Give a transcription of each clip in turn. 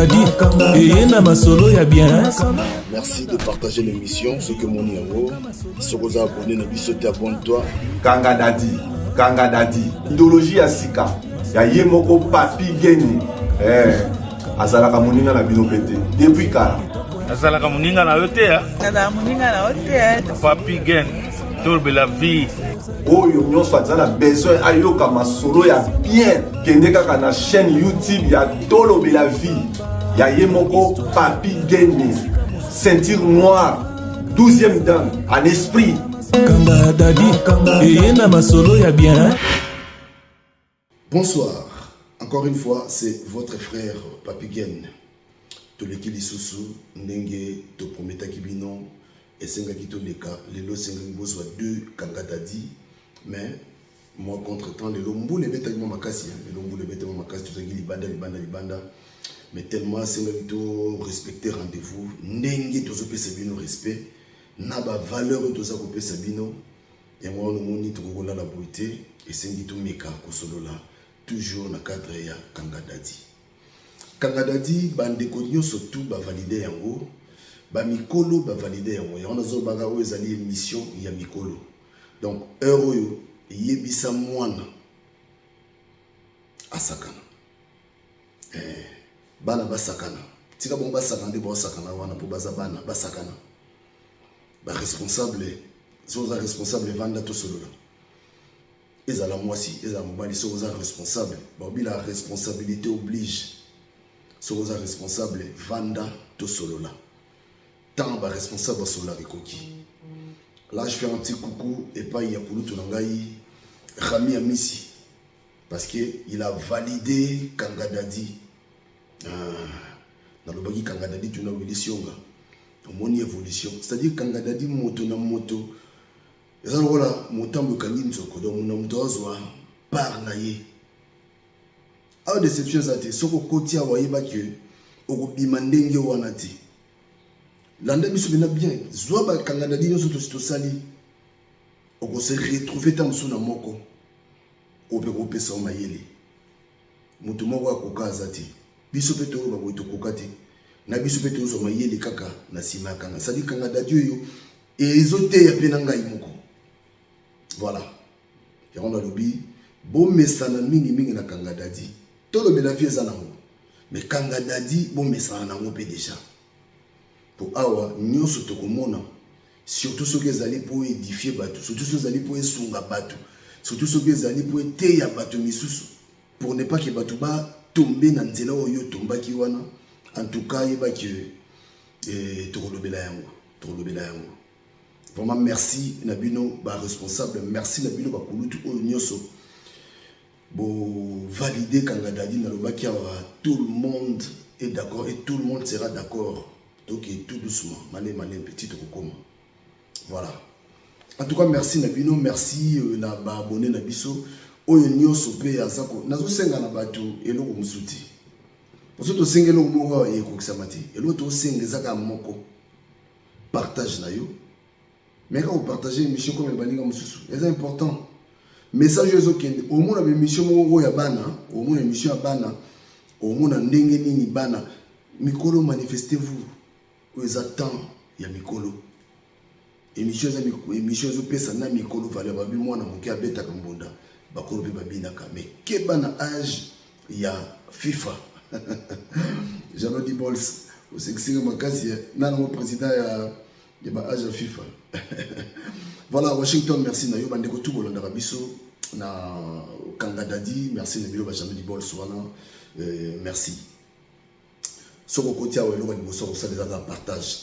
Dadi eye na masolo ya bien. Merci de partager l'émission. Soki omoni yango, soki oza abonné na biso te, abonne-toi. Kanga Dadi, Kanga Dadi, idéologie ya sika ya ye moko Papi Geni. Eh, azalaka moninga na bino mpe te depuis kala. Azalaka moninga na yo te. Azalaka moninga na yo te. Papi Gen, tolobela vie. Oyo nyonso aza na besoin ayoka masolo ya bien, kende kaka na chaîne YouTube ya Tolobela Vie ya ye moko Papi Geni, ceinture noire, 12e dan en esprit. Kanga Dadi eye na masolo ya bien. Bonsoir, encore une fois, c'est votre frère Papi Gen. Toleki lisusu ndenge toprometaki bino, esengaki toleka lelo, esengaki bozwa deux Kanga Dadi, mais moi contretemps lelo mbula ebetaki mwa makasi, lelo mbula ebetaki mwa makasi, tozalaki libanda libanda libanda, mais tellement esengaki to respecter rendez-vous ndenge tozopesa bino respect na ba valeur oyo toza kopesa bino. Yango wana omoni tokoki kolala boye te, esengi tomeka kosolola toujours na cadre ya Kanga Dadi. Kanga Dadi, bandeko nyonso tu bavalide yango, bamikolo bavalide yango. Yango nazolobaka oyo ezali émission ya mikolo. Donc heure oyo yebisa mwana asakana, bana basakana, tika bango basakana nde baosakana wana mpo baza bana basakana. Baresponsable, soki oza responsable vanda tosolola, ezala mwasi ezala mobali, soki oza responsable, balobi la responsabilité oblige, soki oza responsable vanda tosolola. Tant baresponsable basololaka ekoki. Là je fais un petit coucou epai ya kulutu na ngai Rami Amisi, parce que il a validé Kanga Dadi. Nalobaki Kanga Dadi tuna Willy Sionga, omoni évolution, c'est-à-dire Kanga Dadi moto na moto eza lokola motambo ekangi nzoko, donc na moto azwa part na ye. Awa déception eza te, soki okoti awa oyebaki okobima ndenge wana te. Landa biso mpena bien, zwa bakanga Dadi nyonso tosi tosali, okose retrouver ta mosusu na moko oyo mpe kopesa yo mayele. Moto moko akoka aza te, biso mpe toloba boye tokoka te, na biso mpe tozwa mayele kaka na nsima ya Kanga. Sadi Kanga Dadi oyo ezoteya mpe na ngai moko. Voilà, yango nalobi bomesana mingimingi na Kanga Dadi. Tolobela vie eza nango, mais Kanga Dadi bomesana nango mpe déjà, po awa nyonso tokomona, surtout soki ezali mpo édifier bato, surtout soki ezali mpo esunga bato, surtout soki ezali mpo eteya bato misusu, pour ne pas que bato batombe na nzela oyo otombaki wana. En tout cas yebaki tokolobela yango, tokolobela yango vraiment. Merci na bino baresponsable, merci na bino bakulutu oyo nyonso bovalide Kanga Dadi. Nalobaki awa tout le monde est d'accord et tout le monde sera d'accord. Donc tout doucement, malé malé, petit tokokoma. Voilà, en tout cas merci na bino, merci na baabonné na biso oyo nyonso mpe aza. Nazosenga na bato eloko mosusu te, poso tosenga eloko moko ekokisama te. Eloko tosenga eza kaka moko, partage na yo. Mais kaka kopartage émission comme baninga mosusu eza important, message oyo ezokende. Omona baémission moko oyo ya bana, omona émission ya bana, omona ndenge nini bana mikolo, manifestez-vous. Oyo eza temps ya mikolo, émission eza émission ezopesa na mikolo valeur. Babi mwana moke abetaka mbonda, bakolo mpe babinaka, mais keba na age ya FIFA. Jano Dibols osekisinga makasi nanango, président ya ba age ya FIFA. Voilà, Washington, merci na yo. Bandeko tu bolandaka biso na Kanga Dadi, merci na bino bajano Dibols wana, merci. Soki okoti awa, eloko ya liboso kosala eza kaka partage.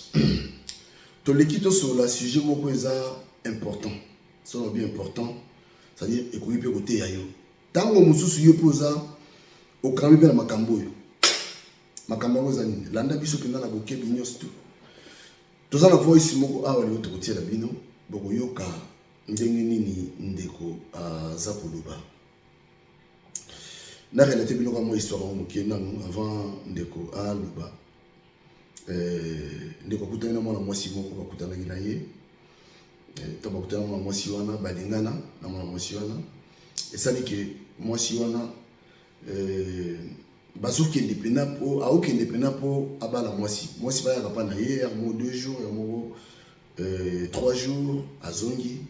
Toleki tosolola sujet moko eza important. Soki olobi important, c'est-à-dire ekoki mpe koteya yo ntango mosusu, yo mpe oza okangami mpe na makambo oyo. Makambo yango eza nini? Landa biso mpenza na bokebi nyonso tu. Toza na voice moko awa lelo tokotiela bino, bokoyoka ndenge nini ndeko aza koloba. Na relate bino ka mwa histoire yango moke nanu avant ndeko aloba. Ndeko akutani na mwana mwasi moko, bakutanaki na ye to bakutani na mwana mwasi wana, balingana na mwana mwasi wana. Esali ke mwasi wana Bazokende mpena mpo aokende mpena mpo abala mwasi. Mwasi bayaka mpa na ye ya moko 2 jours, ya moko 3 jours azongi,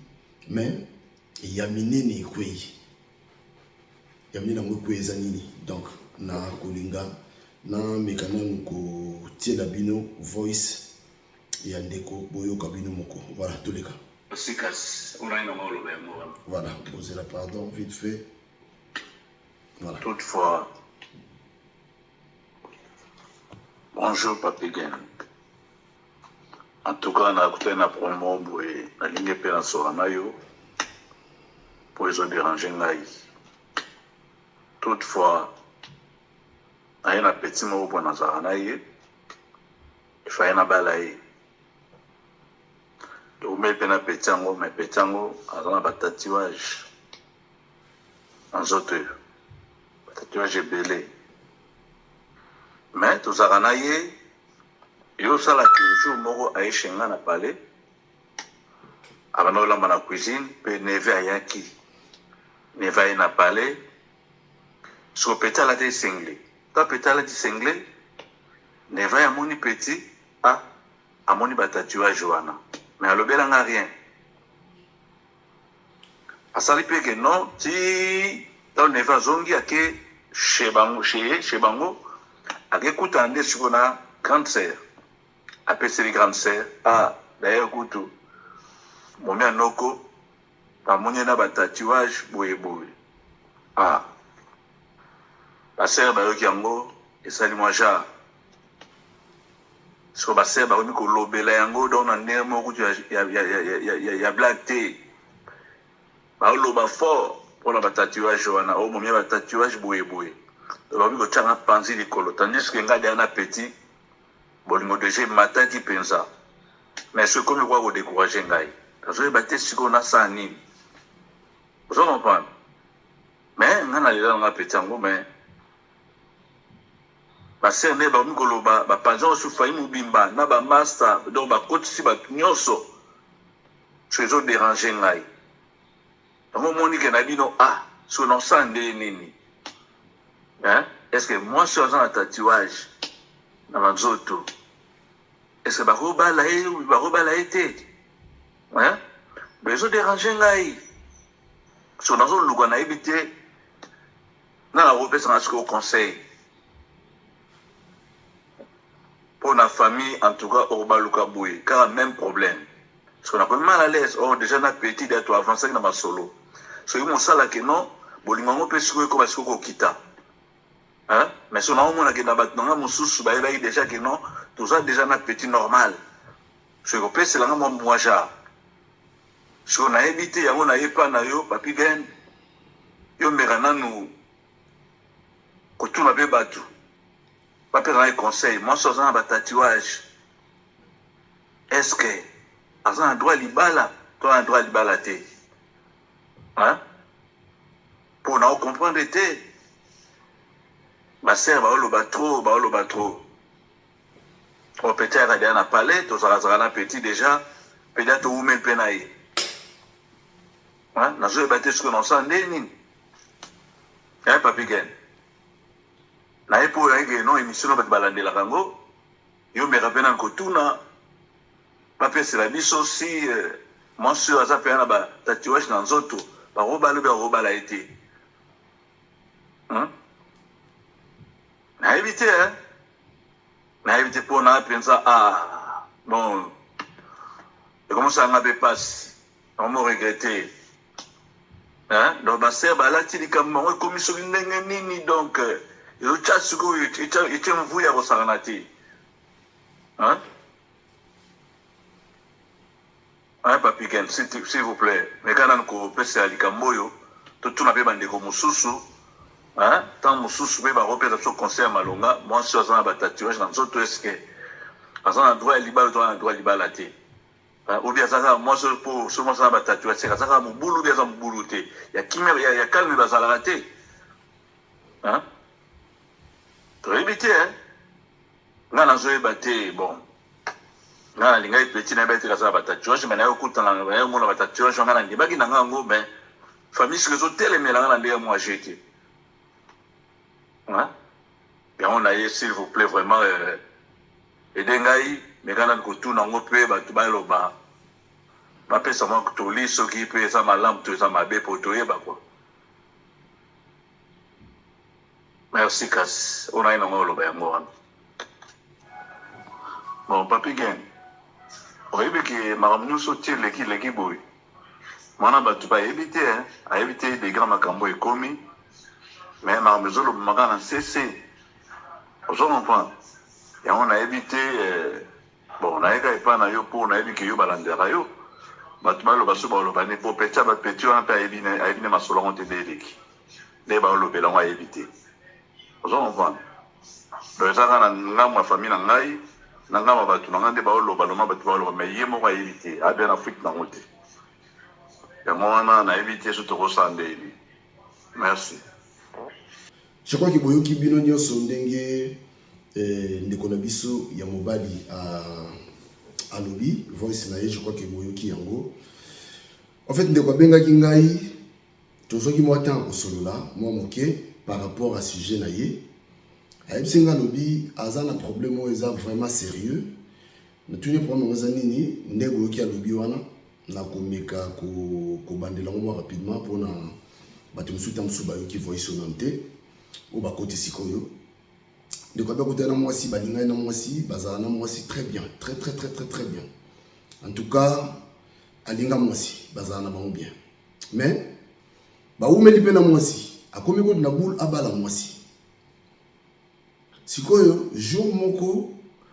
mais ya minene ekwei. Ya minene yango ekwei eza nini? Donc na kolinga na meka nanu kotiela bino voice ya ndeko boyoka bino moko. Voilà, toleka. Voilà, bozela pardon vite fait. Voilà. Toutefois, bonjour Papi Gen. En tout cas, nakutani na promo boye, nalingi mpe nasola na yo mpo ezoderange ngai. Toutefois, naye na petit moko mpo nazalaka na ye, efaye nabala ye. Tokomeli mpe na petit yango, mais petit yango aza na batatouage na nzoto oyo, batatouage ebele. Mais tozalaka na ye, yo osalaka jour moko aye chez nga na palais, abanda kolamba na cuisine, mpe neve ayaki, neve aye na palais, siko petit alati sengle, ta petit alati sengle, neve amoni petit, ah amoni ba tatouage wana, mais alobela nga rien. Asali pe ke non ti tango neve azongi ake chez bango, chez ye, chez bango ake kutana nde sikoyo na grande sœur, apeseli grande sœur, ah d'ailleurs kutu momi ya noko bamoni ye na ba tatouage boye boye, ah ba sœur bayoki yango esali mwa genre. Sikoyo ba sœur bakomi kolobela yango donc na ndenge moko kutu ya blague te, baoloba fort mpona ba tatouage wana, oyo momia ba tatouage boye boye, donc bakomi kotia nga panzi likolo, tandis que nga deja na petit bolingo deja emataki mpenza, mais soki ekomi kwa kodécourage ngai, nazoyeba te sikoyo nasala nini, ozo comprendre? Mais nga nalela na nga petit yango, mais ba sœur nde bakomi koloba ba panzi yango su famille mobimba na ba masta, donc bakotisi bato nyonso, so ezo déranger ngai. Yango omoni ke na bino, ah so nasala nde nini, hein? Est ce que mwasi oyo aza na tatouage na banzoto, est ce que bakobala ye, bakobala ye te, hein? Mais ezo déranger ngai, so nazoluka nayebi te nga nakopesa nga sikoyo conseil mpo na famille. En tout cas okobaluka boye kaka même problème, parce que nakomi mal à l'aise. Or déjà na petit deya to avancaki na masolo, soki mosalake non bolingo yango mpe sikoyo ekoba sikoyo kokita, hein? Mais so naomonake na bato na nga mosusu bayebaki déjà ke non toza déjà na petit normal, soki kopesela nga mwa mwa genre sikoyo nayebi te. Yango nayepa na yo Papi Gen, yo meka nanu kotuna mpe bato bapesa ngai conseil. Mwasi aza na batatouage, est ce que aza na droit libala to na droit libala te, hein? Mpo na ocomprendre te, basere baoloba trop, baoloba trop. O petit ayaka deya na palais, tozalazala na petit déjà, mpe deya towumeli mpe na ye, nazoyeba te soki nasala nde nini. Papi Gen, naye mpo oyaki non émission na bato balandelaka yango, yo meka mpe nani kotuna bapesela biso si mwasi oyo aza mpenza na batatouage na nzoto, bakobala obe bakobala ye te, Nayebi te, nayebi te mpona mpenza. Ah bon, ekomosala nga mpe mpasi, nakomo regrete. Donc basere balati likambo bango ekomi soki ndenge nini, donc ezotya sikoyo etye mvu ya kosakana te. Papi Ken, s'il vous plaît, meka nanu kopesa likambo oyo, totuna mpe bandeko mosusu, ntango mosusu mpe bakopesa biso conseil ya malonga. Mwasi oyo aza na batatouage na nzoto, eske aza na droit ya libala to aza na droit ya libala te? Obi aza kaka mwasi oyo mpo soki mwasi aza na batatouage, seke aza kaka mobulu, obi aza mobulu te, ya kimia ya calme bazalaka te, toyebi te. Nga nazoyeba te. Bon, nga nalingaki petit nayeba ete aza na batatouage, mais naye okutana naye omona batatouage, nga nandimaki na nga yango, mais famille soki ezotelemela nga na ndenge ya mwa je te. Yango na ye s'il vous plait vraiment euh, aide ngai meka nanu kotuna yango mpe bato baloba bapesa mwa toli soki mpe eza malamu to eza mabe mpo toyeba kua. Merci kasi oyo naye nango oloba yango wana. Bon papi gen oyebi ke makambo nyonso ti eleki leki boye mwana bato bayebi te ayebi te degre makambo ekomi mais makambo ezolobama kaka na nsese ozo comprendre yango nayebi te eh, bon nayeka epai na yo mpo nayebi ke yo balandelaka yo bato baloba so baloba ne po peti ya bapeti wana mpe ayebi ne masolo yango te nde eleki nde balobela yango ayebi te ozo comprendre donc eza kaka na ngambo ya famille na ngai na ngambo ya bato na ngai nde baoloba loma bato baoloba mais ye moko ayebi te abia na fuite nango te yango wana nayebi te so tokosala nde yebi merci. Je crois que boyoki bino nyonso ndenge eh, ndeko na biso ya mobali alobi voice na ye, je crois que boyoki yango. En fait ndeko abengaki ngai, tozwaki mwa temps ya kosolola mwa moke par rapport à sujet na ye. Ayebisi ngai, alobi aza na problème oyo eza vraiment sérieux. Natuni problème yango eza nini, nde boyoki alobi wana. Nakomeka kobandela yango mwa rapidement mpona bato mosusu ta mosusu bayoki voice oyo nanu te, oyo bakoti sikoyo. Ndeko abi akutana na mwasi, balingani na mwasi, bazala na mwasi très bien, très très très très très bien. En tout cas alinga mwasi, bazala na bango bien, mais bawumeli mpe na mwasi, akomi kutu na boule abala mwasi. Sikoyo jour moko,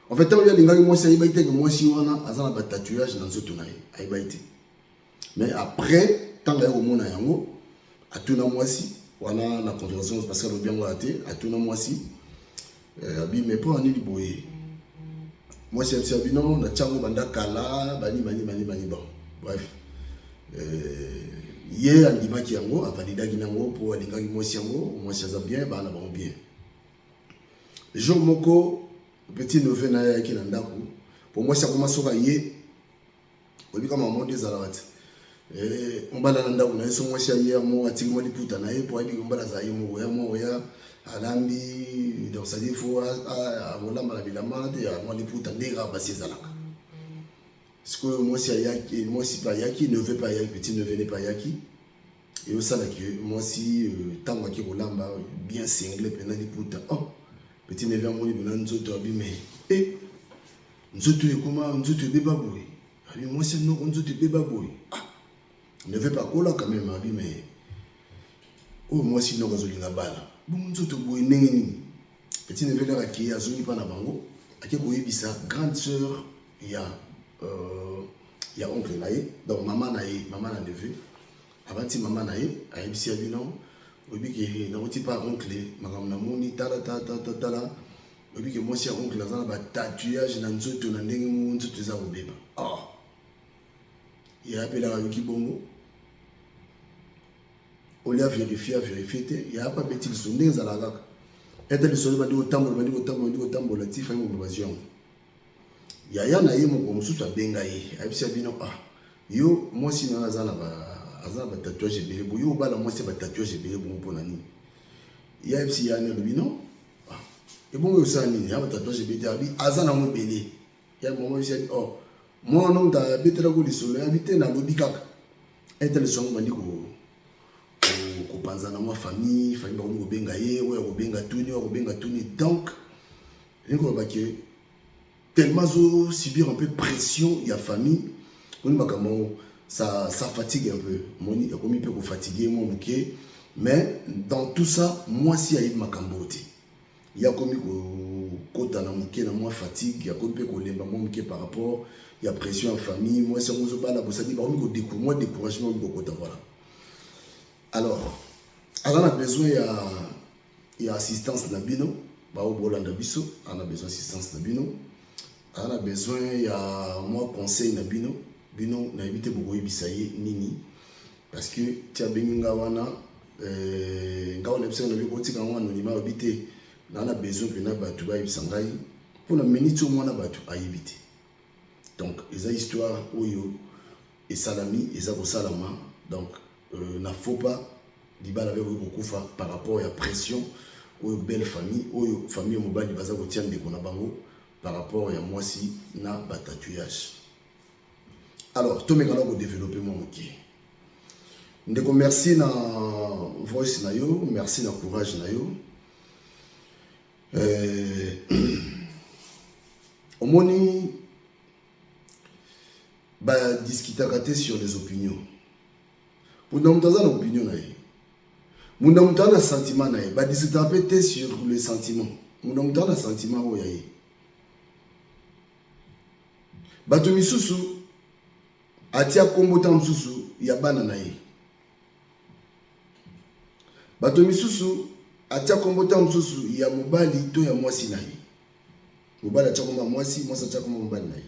en fait ntango ye alingaki mwasi, ayebaki te ke mwasi wana aza na batatouage na nzoto na ye, ayebaki te. Mais après ntango aye komona yango, atuna mwasi wana na conversation, parce que alobi yango ya te, atuna mwasi abi mais mpo na nini boye? Mwasi ayebisi abi non, na tiango banda kala, bani bani bani bani. Bon bref, ye andimaki yango, avalidaki nango mpo alingaki mwasi yango, mwasi aza bien, bana bango bien. Jour moko petit neveu na ye ayaki na ndako po mwasi akoma soki aye, oyebi kama mama nde ezalaka te, mobali na ndako na ye, so mwasi aye mo atiki mwa liputa na ye po ayebi mobali azala ye moko ya moko ya alambi, donc c'est à dire faut akolamba na bilamba te, mwa liputa nde kaka basi ezalaka. Sikoyo mwasi ayaki, mwasi mpe ayaki, neveu mpe ayaki, petit neveu ne mpe ayaki. Eyosalaki mwasi ntango aki kolamba bien sengle mpena liputa, oh petit neveu amoni mpena nzoto, abi mais e nzoto ekoma nzoto ebeba boye, abi mwasi noko nzoto ebeba boye. Ah, neveu mpe akola quand même, abi mais oyo mwasi noko azolinga bala bongo nzoto boye ndenge nini? Petit neveu laka akei, azongi mpa na bango, ake koyebisa grande sœur ya oncle na ye, donc mama na ye, mama na neveu. Abandi mama na ye, ayebisi ya bino, oyebi ke nauti pa oncle, makambo namoni, tala tala tala tala, oyebi ke mwasi ya oncle aza na batatouage na nzoto na ndenge moko nzoto eza kobeba. Oh, ye apelaka ayoki bongo, olia vérifie, avérifie te, ya pa abeti lisolo ndenge ezalaka kaka ete lisolo bandi kotambola, bandi kotambola, bandi kotambola ti fai mobo bazwi yango. Yaya na ye moko mosusu abenga ye, ayebisi ya bino, ah yo mwasi na yo aza na batatouage ebele boye, yo obala mwasi ya batatouage ebele bongo mpona nini? Ye ayebisi yani, alobi non, ah, ebongo osala nini ya batatouage ebele te? Abi aza nango ebele. Ya mama ayebisi abi, oh mwana moto abetelako lisolo, yabi te, nalobi kaka ete lisolo yango bandi kopanzana mwa famille, famille bakomi kobenga ye, oyo akobenga tuni, oyo akobenga tuni. Donc elingi koloba ke tellement azo subir un peu pression ya famille, moni makambo yango ça, ça fatigue un peu, moni ekomi mpe kofatigue mwa moke. Mais dans tout ça mwasi ayebi makambo oyo te, ye akomi kokota na moke na mwa fatigue, akomi mpe kolemba mwa moke par rapport ya pression ya famille. Mwasi yango ozobala bosadi, bakomi mwa découragement okomi kokota. Voilà, alors aza na besoin ya assistance na bino bao bolanda biso, aza na besoin assistance na bino, aza na besoin ya mwa conseil na bino. Bino nayebi te bokoyebisa ye nini, parce que ti abengi nga wana, nga wana yebisaka na bino kotika yango anonymat, alobi te, naa na besoin mpena bato bayebisa ngai mpona miniti oyo mwana bato ayebi te. Donc eza histoire oyo esalami, eza kosalama, donc na faut pas libala mpe koki kokufa par rapport ya pression. Oyo belle famille, oyo famille ya mobali baza kotia ndeko na bango par rapport ya mwasi na ba tatouage. Alors tomekana kodévelopper mwa moke. Ndeko, merci na voice na yo, merci na courage na yo. Omoni, badiscutaka te sur les opinions. Munda moto aza na opinion na ye, munda moto aza na sentiment na ye. Badiscutaka mpe te sur le sentiment. Munda moto aza na sentiment oyo ya ye. Bato misusu atia nkombo ntango mosusu ya bana na ye, bato misusu atia nkombo ntango mosusu ya mobali to ya mwasi na ye. Mobali atia nkombo ya mwasi, mwasi atia nkombo ya mobali na ye.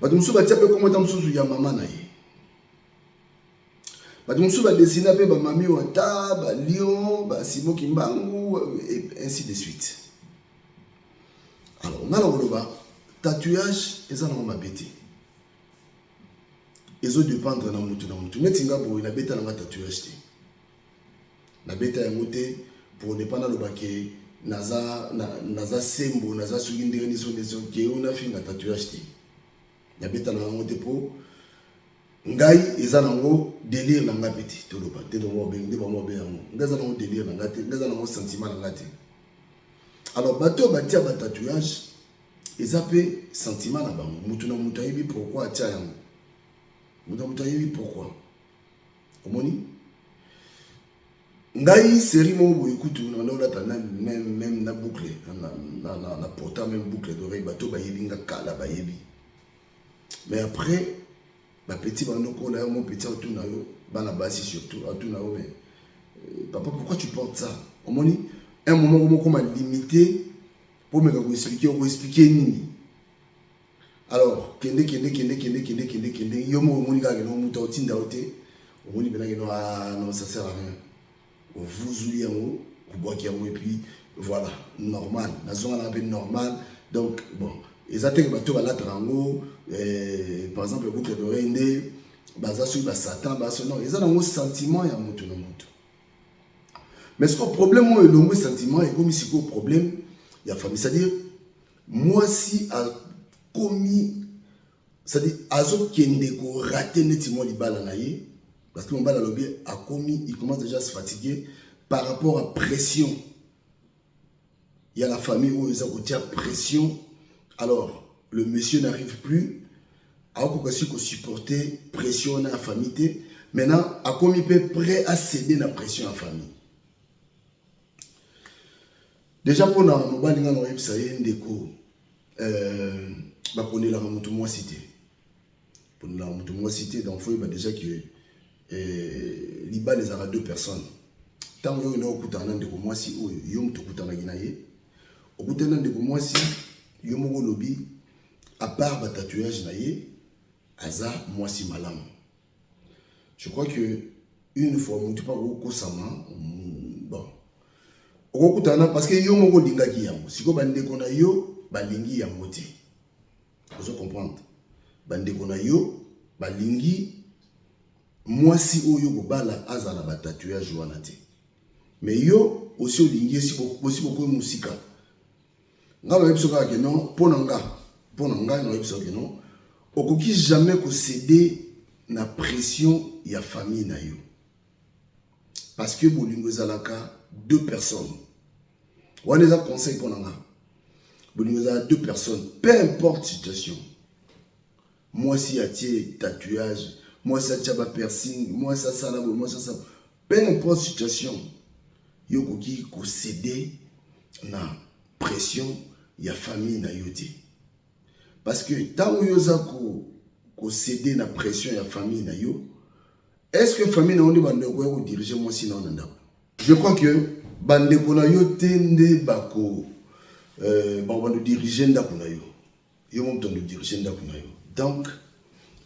Bato mosusu batia mpe nkombo ntango mosusu ya mama na ye. Bato mosusu badessiner mpe bamami wata, balion, basimoki mbangu, et ainsi de suite. Alors nga na koloba, tatouage eza nango mabe te, ezodépendre na mutu na mutu. Neti nga boye, nabeta nanga tatouage te, nabeta yango te pour ne pas naloba ke naza sembo, naza soki ndenge nini, so ke oyo nafinga tatouage te. Nabeta na yango te mpo ngai eza nango délire na ngai mpe te. Toloba nde bango babe yango, ngai eza nango délire na ngai te, ngai eza nango sentiment na ngai te. Alors bato oyo batia batatouage, eza mpe sentiment na bango. Mutu na mutu ayebi pourquoi atia yango, mutu na mutu ayebi pourquoi. Omoni, ngai série moko boye kutu na olata même na boucle na porta, même boucle d'oreille. Bato bayebi nga kala bayebi. Mais après, bapetits bando kola yo, mon petit atuna yo, bana basi surtout atuna yo: «Mais papa, pourquoi tu portes ça?» Omoni, un moment moko okoma limité mpo meka koexpliquer, okoexpliquer nini? Alors kende, kende, kende, kende, kende, kende, kende. Yo moko omoni kaka kende, moto aotinda yo te. Omoni mpena kende: «Ah non, ça sert à rien.» Ovuzuli yango, obwaki yango, et puis voilà, normal, nazonga nanga mpe normal. Donc bon, eza teke bato balataka yango, par exemple boucle d'oreille, nde baza soki basatan baso. Non, eza nango sentiment ya moto na moto. Mais sikoyo problème oyo elongwe sentiment, ekomi sikoyo problème ya famille. C'est-à-dire mwasi akomi, c'est-à-dire azokende korater neti mwa libala na ye, parce que mobali alobi akomi, il commence déjà à se fatiguer par rapport à pression ya la famille oyo eza kotia pression. Alors le monsieur n'arrive plus, akokoka si kosupporter pression wana ya famille te. Maintenant akomi mpe prêt à céder na pression ya famille. Déjà mpona mobali, nga na oyebisa ye: ndeko, bapondelaka motu mwasi te, pondelaka motu mwasi te. Donc faut oyeba déjà que libala ezalaka deux personnes. Ntango yo okenda kokutana na ndeko mwasi oyo, yo moto okutanaki na ye, okutani na ndeko mwasi, yo moko olobi à part batatouage na ye, aza mwasi malamu. Je crois que une fois motu mpa kokosama, bon, okokutana parce que yo moko olingaki yango. Sikoyo bandeko na yo balingi yango te. Ozo comprendre? Bandeko na yo balingi mwasi oyo kobala azala batatouage wana te, mais yo osi olingi, osi bokomi mosika. Nga nayebi so kaka ke non, mpo na ngai nayebi so ke non, okoki jamais kocéder na pression ya famille na yo, parce que bolingo ezalaka deux personnes. Wana eza conseil mpo na nga. Bolingo ezalaka deux personnes, peu importe situation. Mwasi atie tatouage, mwasi atia bapiercing, mwasi asala boye, mwasi asala, peu importe situation, yo okoki kocéder na pression ya famille na yo te, parce que ntango yo oza kocéder na pression ya famille na yo, est ce que famille na yo nde bandeko ya kodiriger mwasi na yo na ndako? Je crois que bandeko na yo te nde bako bakobanda diriger ndako na yo. Yo mo moto ando ndako na yo. Donc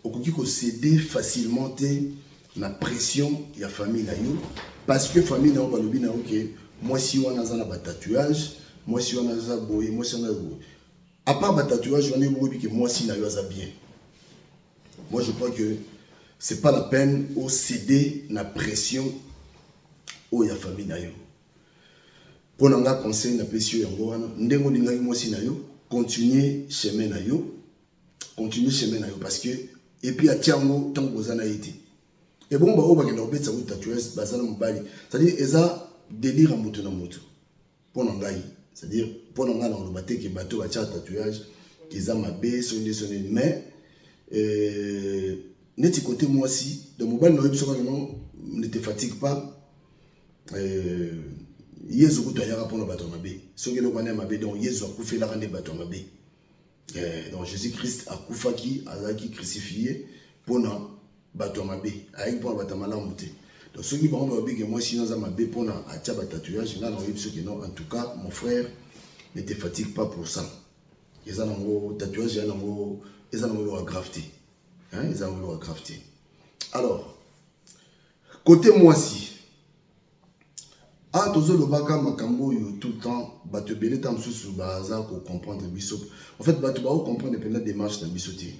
okoki kocéder facilement te na pression ya famille na yo, parce que famille na yo balobi na yo ke mwasi wana aza na batatouage, mwasi wana aza boye, mwasi wana aza boye. À part batatouage wana, oyebi ke mwasi na yo aza bien. Moi, je crois que c'est pas la peine océder na pression oyo ya famille na yo. Mpo na nga conseil napesi yo yango wana, ndenge olingaki mwasi na yo, continuer chemin na yo, continuer chemin na yo parce que et puis atia yango ntango boza na ye te. Ebongo baoyo bakenda kobetisa yango tatouage baza na mobali, c'est-à-dire eza délire ya moto na moto. Mpo na ngai, c'est-à-dire mpo na ngai nakoloba te ke bato batia tatouage eza mabe soki nde soki nde, mais neti kote mwasi, donc mobali na oyebi soki non, ne te fatigue pas. Yezu kutu ayaka mpona bato ya mabe, soki eloko wana ya mabe, donc Yezu akufelaka nde bato ya mabe. Donc Jésus Christ akufaki, azalaki crucifié mpona bato ya mabe, ayaki mpona bato ya malamu te. Donc soki bango balobi ke mwasi no aza mabe mpona atia batatouage, ngai nakoyebi soki non. En tout cas, mon frère, ne te fatigue pas pour ça. Eza nango tatouage ya nango, eza nango eloko ya grave te, hein, eza nango eloko ya grave te. Alors côté mwasi, ah, tozolobaka makambo oyo tout le temps, bato ebele ta mosusu baza kocomprendre biso. En fait, bato bakocomprendre mpenza démarche na biso te.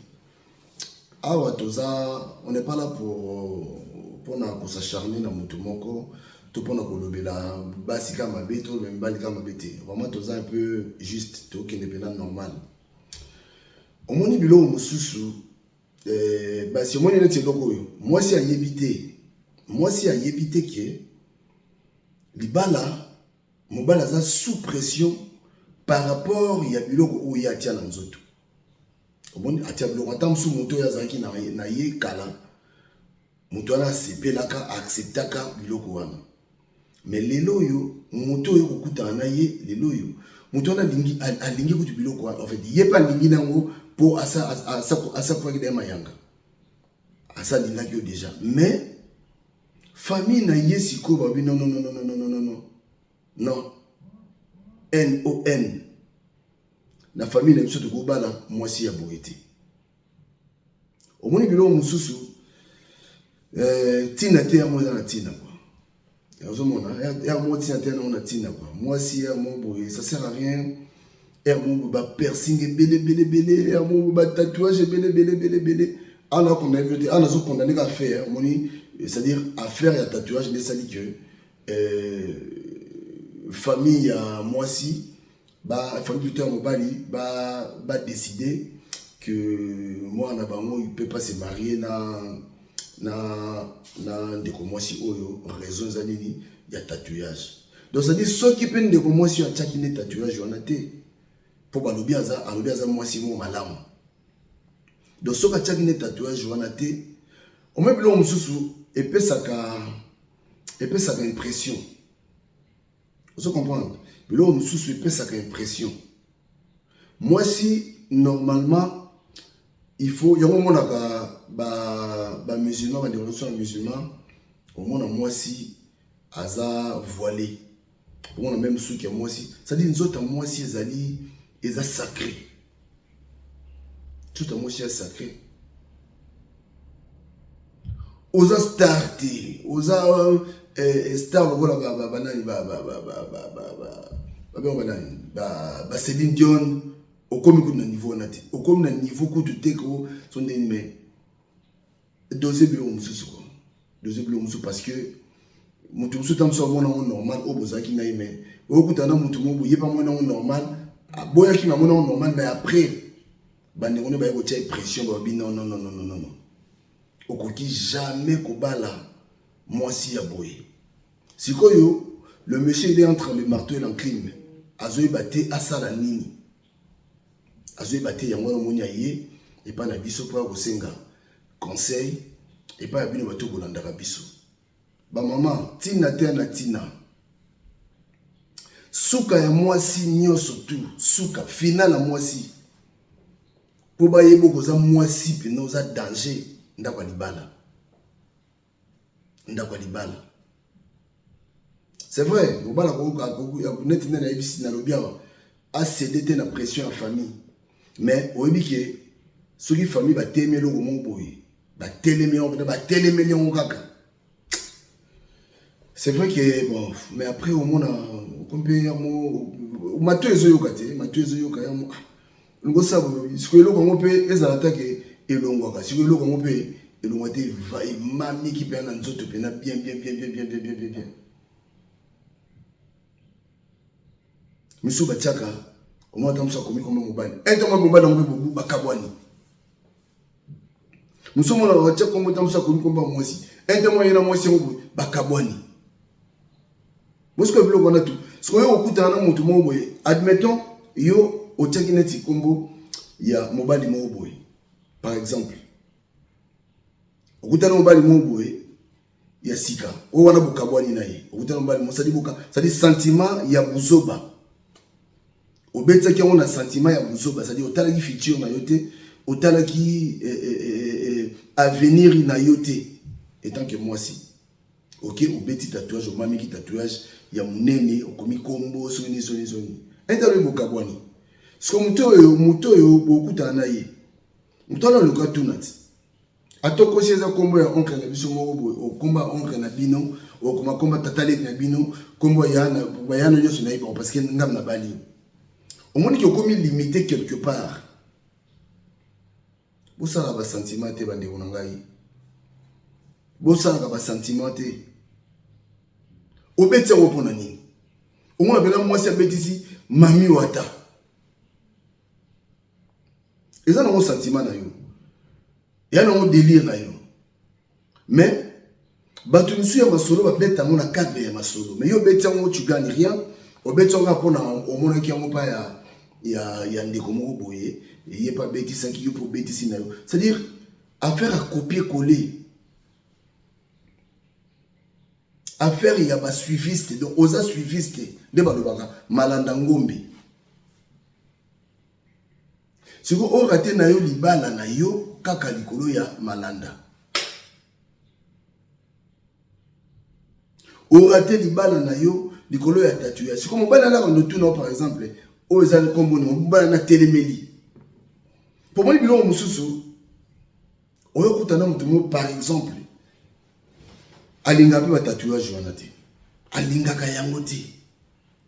Awa toza, on n'est pas là pour mpona kos'acharner na moto moko to mpona kolobela basi kaka mabe to mibali kaka mabe te. Vraiment, toza un peu juste, tokende mpenza normal. Omoni biloko mosusu, basi, omoni neti eloko oyo mwasi ayebi te, mwasi ayebi te ke libala, mobali aza sous pression par rapport ya biloko oyo ye atia na nzoto. Omoni, atia biloko, ata mosusu moto oyo azalaki na ye kala, moto wana asepelaka, aacceptaka biloko wana. Mais lelo oyo, moto oyo kokutana na ye lelo oyo, moto wana alingi kutu biloko wana. En fait, ye mpe alingi nango mpo asakwaki da mayanga, asa alingaki yo déjà. Mais famille na ye sikoyo babi: non, non, non, non, non, non, non, non, non, non, na famille na biso tokobala mwasi ya boye te. Omoni biloko mosusu, ntina te yango eza na ntina kua. Ozomona ya mo ntina te yango na ntina kua. Mwasi ya mo boye, ça sert à rien. Ere mo boye, bapiercing ebele ebele ebele, ere mo boye, batatouage ebele ebele ebele ebele. Awa nakondamner bino te, awa nazocondamner ka affaire. Omoni, c'est-à-dire affaire ya tatouage nde esali ke famille ya mwasi, ba famille plutôt ya mobali, badécider que mwana bango, il peut pas se marier na ndeko mwasi oyo. Raison eza nini? Ya tatouage. Donc c'est-à-dire soki mpe ndeko mwasi oyo atiaki nde tatouage wana te, mpo balobi aza, alobi aza mwasi mo malamu, donc soki atiaki nde tatouage wana te, omoi biloko mosusu epesaka impression. Ozo comprendre? Biloko mosusu epesaka impression. Mwasi, normalement, il faut yango omonaka bamusulman, bandeko nyonso ya musulman, omona mwasi aza voilé, omona même suki ya mwasi, c'est-à-dire nzoto ya mwasi ezali, eza sacré. Nzoto ya mwasi ya sacré. Oza star te, oza star lokola banani, babengo banani, ba Céline Dion, okomi kutu na niveau wana te, okomi na niveau kutu te ko so ndeni. Mais dose biloko mosusu ko, dose biloko mosusu, parce que moto mosusu ta mosusu amona yango normal oyo bozalaki na ye. Mais okutana na motu moko boye, amona yango normal, aboyaki, ma amona yango normal. Mais après, bandeko nde baye kotia pression, balobi: non, non, non, non, non, non, okoki jamais kobala mwasi ya boye. Sikoyo le monsieur, il est entre le marteau et l'enclume, azoyeba te asala nini, azoyeba te. Yango wana omoni aye epai na biso mpo ya kosenga conseil epai ya bino bato bolandaka biso, bamama. Ntina te na ntina suka ya mwasi nyonso tu, suka final ya mwasi, mpo bayeba oza mwasi mpena oza danger, ndako ya libala, ndako ya libala. C'est vrai, mobala neti nde nayebisi, nalobi awa, acéder te na pression ya famille. Mais oyebi ke soki famille batemi eloko moko boye, batelemi yango mpena, batelemeli yango kaka. C'est vrai que bon, mais après omona okomi mpe yango mato ezoyoka te, mato ezoyoka yango ngosala. Sikoyo eloko yango mpe ezala take elongwaka. Sikoyo eloko yango mpe elongwa te, emamiki mpenza na nzoto mpena bien, bien, bien, bien, bien, bien, bien, bien, bien. Misusu batiaka omona ata mosusu akomi komba mobali ete mwa mobali yango mpe bobu bakabwani. Mosusu omona batia kombo ata mosusu akomi komba mwasi ete mwa ye na mwasi yango boye bakabwani. Bosikoyo biloko wana tu sikoyo okutana na moto moko boye, admettons yo otiaki neti kombo ya mobali moko boye, par exemple okutana mobali moko boye ya sika oyo wana bokabwani na ye, okutana mobali moko sadi boka sadi sentiment ya buzoba, obetisaki yango na sentiment ya buzoba, sadi otalaki futur na yo te, otalaki eh, eh, eh, eh, avenir na yo te etant que mwasi. Ok, obeti tatouage, omamiki tatouage ya monene, okomi kombo soki nini soki nini soki nini, intalo bokabwani. Siko moto oyo bokutana na ye, moto wana aluka tuna ti atokosi eza kombo ya oncle na biso moko boye, okomba oncle na bino, okoma komba tata leki na bino, kombo ya bayano nyonso na ye bango, parce que ngam na bali omoni ki okomi limité quelque part. Bosalaka ba sentiment te bandeko na ngai, bosalaka ba sentiment te. Obeti yango mpo na nini? Omona mpena mwasi abetisi mami wata, eza nango sentiment na yo, eya nango délire na yo, mais bato misusu ya masolo babeta yango na cadre ya masolo, mais yo obeti yango, tu gagnes rien. Obeti yango kaka mpona omonaki yango mpa ya ndeko moko boye, ye mpe abetisaki yo mpe obetisi na yo, c'est-à-dire affaire ya copier coller, affaire ya basuiviste. Donc oza suiviste nde balobaka malanda ngombe. Sikoyo orate na yo libala na yo kaka likolo ya malanda, orate libala na yo likolo ya tatouage. Sikoyo mobali alaka ndotuna, par exemple oyo eza nkombo na mobali na telemeli po moni biloko mosusu oyo okutana moto moko, par exemple alingaka mpe batatouage wana te, alingaka yango te.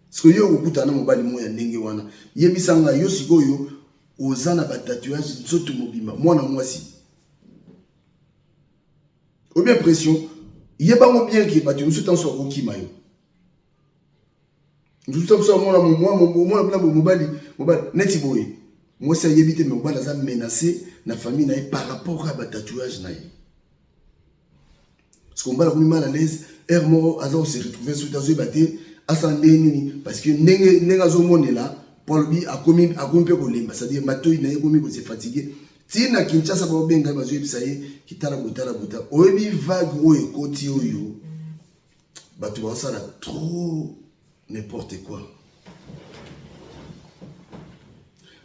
Sikoyo yo okokutana na mobali moko ya ndenge wana, yebisa ngai yo sikoyo oza na batatouage nzoto mobimba, mwana mwasi obi impression, yebango bien ke bato mosusu ntanso bakokima yo. Mosusu ntanso amona mona mobali mobali neti boye, mwasi ayebi te, me mobali aza menacé na famille na ye par rapport à batatouage na ye. Parce que mobali akomi mal à l'aise, heure moko aza kose retrouver soki azoyeba te asala ndenge nini, parce que ndenge ndenge azomonela mpo alobi akomi akomi mpe kolemba, c'est-à-dire matoi na ye ekomi kose fatigue. Ntina Kinshasa baobenga ye, bazoyebisa ye kitala botala bota, oyebi vague oyo ekoti oyo bato baosala trop n'importe quoi,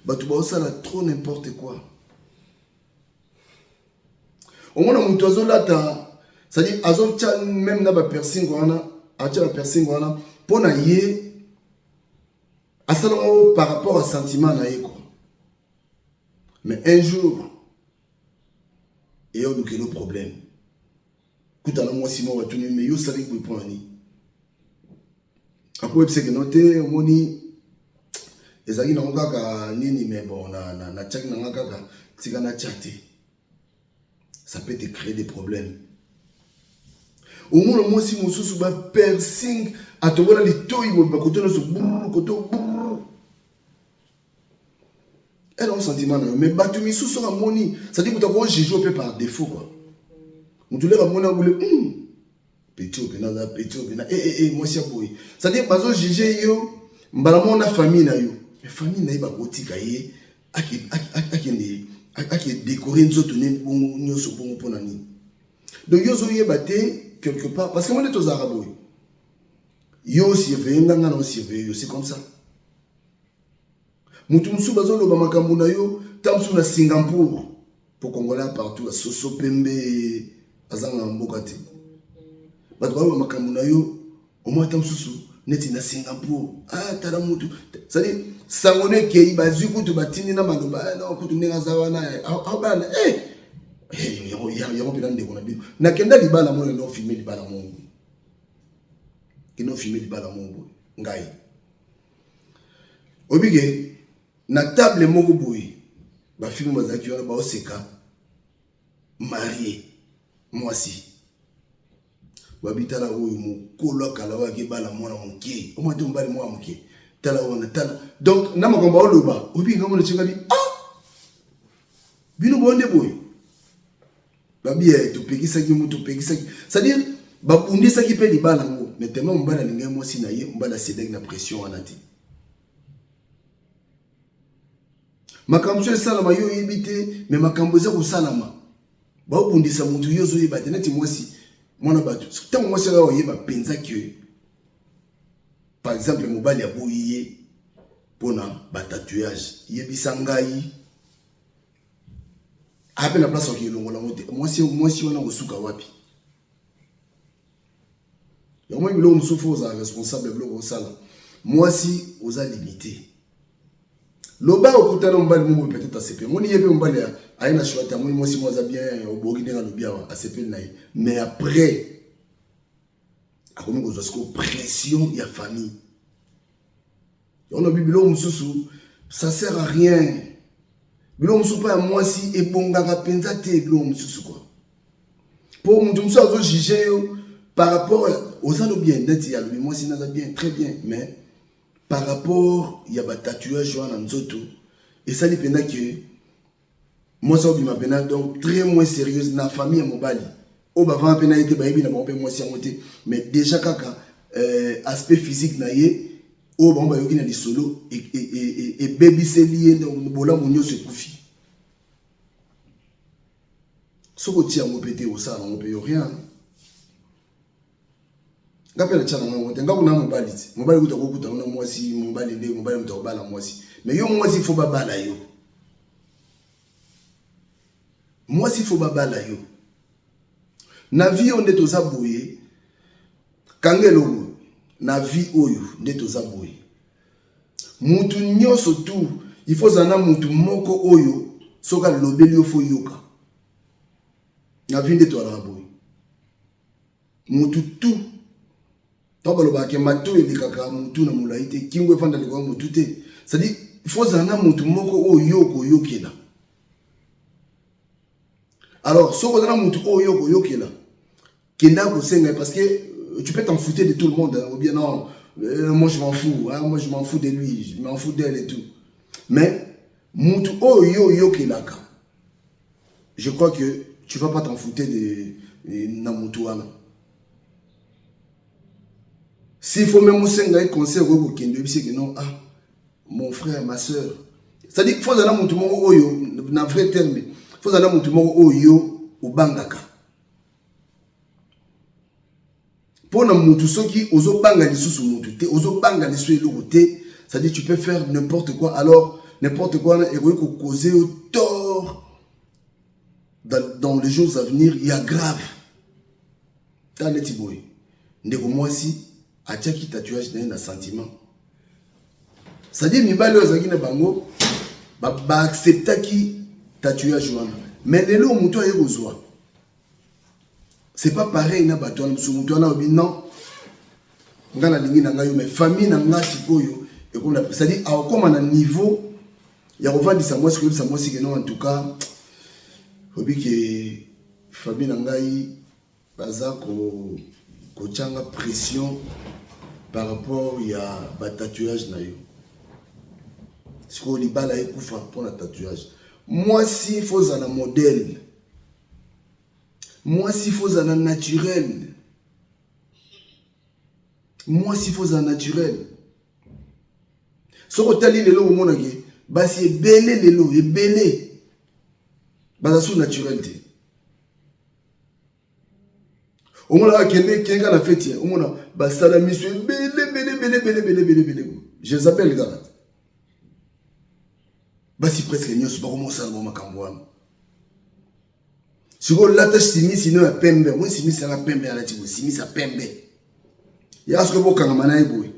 bato baosala trop n'importe quoi. Omona moto azolata, c'est-à-dire azotia même na bapiercing wana, atia bapiercing wana mpo na ye asalango par rapport à sentiment na ye quoi. Mais un jour eya olukelo problème, kutana mwasi moko batuni, mais yo osalaki boye mpo na nini? Akoyebisa keno te, omoni ezalaki nango kaka nini, mais bon, natiaki nanga kaka tika natia te. Ça peut te créer des problèmes. Omona mwasi mosusu ba piercing atobola litoi mobimba, koto nyonso brr, koto brr. Elle a un sentiment na yo, mais bato misusu soki amoni, c'est-à-dire moto akojuge yo mpe par défaut quoi. Moto leka amoni abule petit oyo mpena aza petit oyo mpena eh, eh, mwasi ya boye, c'est-à-dire bazojuge yo mbala moko na famille na yo, mais famille na ye bakotika ye akende ake décorer nzoto ne bongo nyonso bongo mpona nini? Donc yo ozoyeba te quelque part, parce que mo nde tozalaka boye, yo osurveille nga, nga na osurveille yo, c'est comme ça. Moto mosusu bazoloba makambo na yo ta mosusu na Singapour, po congolais partout asoso pembe azanga mboka te, bato baloba makambo na yo omoi ata mosusu neti na Singapour, ah, tala mutu, c'est-à-dire sango no ekei, bazwi kutu batindi na maloba, ah, no kutu ndenge aza wana aobana eh, eh, yango mpena ndeko na bino nakenda libala moko, nendo filme libala moko, kende filme libala moko boye, ngai obike na table moko boye, bafilme bazalaki wana baoseka marie mwasi, babitala oyo mokolo akala oyo akebala mwana moke, omwa te mobali mwana moke. Tala wana tala. Donc na makambo oloba, obi ngambo na tshikabi ah! Bino bonde boye. Babi eh, topekisaki moto topekisaki. C'est-à-dire babundisaki mpe libala yango mais tellement mobali alingaki mwasi na ye mobali asedaki na pression wana te makambo so esalama yo oyebi te me makambo eza kosalama baobundisa motu yo ozoyeba te neti mwasi mwana bato ntango mwasi oyo oyeba mpenza ke par exemple mobali aboyi ye mpona batatouage yebisa ngai ape na place oke elongola yango te mwasi mwasi wana kosuka wapi yango moi biloko mosusu fo ozala responsable ya biloko osala mwasi oza limite loba okutana mobali moko peut-être asepeli moni ye mpe mobali aye na choix te amoni mwasi moko aza bien obongi ndenge alobi awa asepeli na ye mais après akomi kozwa sikoyo pression ya famille yango lobi biloko mosusu ça sert à rien biloko mosusu mpo ya mwasi ebongaka mpenza te biloko mosusu kua mpo moto mosusu azojuge yo par rapport oza lo bien neti alobi mwasi naza bien très bien mais par rapport ya batatouage wana nzoto esali mpenza ke mwasi akobima mpena donc très moins sérieuse na famille ya mobali oyo bavanda mpe na ye te bayebi na bango mpe mwasi yango te mais déjà kaka euh, aspect physique na ye oyo bango bayoki na lisolo ebebiseli ye bolamu nyonso ekufi soki otia yango mpe te osala yango mpe yo rien nga mpe natya nango yango te nga kuna mobali te mobali kuta kokuta kuna mwasi mobali nde mobali moto akobala mwasi mais yo mwasi fo babala yo mwasi fo babala yo na vie oyo nde toza boye kanga eloko na vie oyo nde toza boye mutu nyonso tu il faut ozala na mutu moko oyo soki alobeli yo fo yoka na vie nde toalaka boye mutu tu ntango balobaka ke matoi elekaka mutu na molai te kingo efanda likolo ya mutu te c'est-à-dire faut ozala na mutu moko oyo yo okoyokela alors soki oza na mutu oyo yo okoyokela kenda kosenga parce que euh, tu peux t'en fouter de tout le monde hein, ou bien non euh, moi je m'en fous hein, moi je m'en fous de lui je m'en fous d'elle et tout mais mutu oyo yo oyokelaka je crois que tu vas pas t'en fouter de, de na mutu wana s'il faut même osenga ye conseil okoki kokende oyebisi ke non ah mon frère ma soeur c'est-à-dire faut ozala na mutu moko oyo na vrai terme faut ozala na mutu moko oyo yo obangaka mpo na mutu soki ozobanga lisusu mutu te ozobanga lisusu eloko te c'est-à-dire tu peux faire n'importe quoi alors n'importe quoi wana ekoki kokoze yo tort dans, dans les jours à venir ya grave ta neti boye ndeko mwasi atiaki tatouage na ye na sentiment c'est-à-dire mibali oyo azalaki na bango baacceptaki ba tatouage wana mais lelo moto aye kozwa c'est pas pareil na bato wana mosusu moto wana alobi non nga nalingi na ngai yo mais famille na nga sikoyo ekomi c'est-à-dire akokoma na niveau ya kovandisa mwasi koyebisa mwasi ke non en tout cas oyebi ke famille na ngai baza ko kotyanga pression par rapport ya batatouage na yo sikoyo libala ekufa mpo na tatouage mwasi fozala modèle mwasi fo ozala naturel mwasi fo ozala naturel soki otali lelo omonake basi ebele lelo ebele baza su naturel te omonaka kende kenga na feti omona basala miso ebele ebele ebele ebele ebele ebele ebele jezabel kaka te basi presque nyonso bakomosala bango makambo wana sikoyo lata simisi no ya pembe omoni simisi yanga pembe alati boye simisi ya pembe yaka soki bokangama na ye boye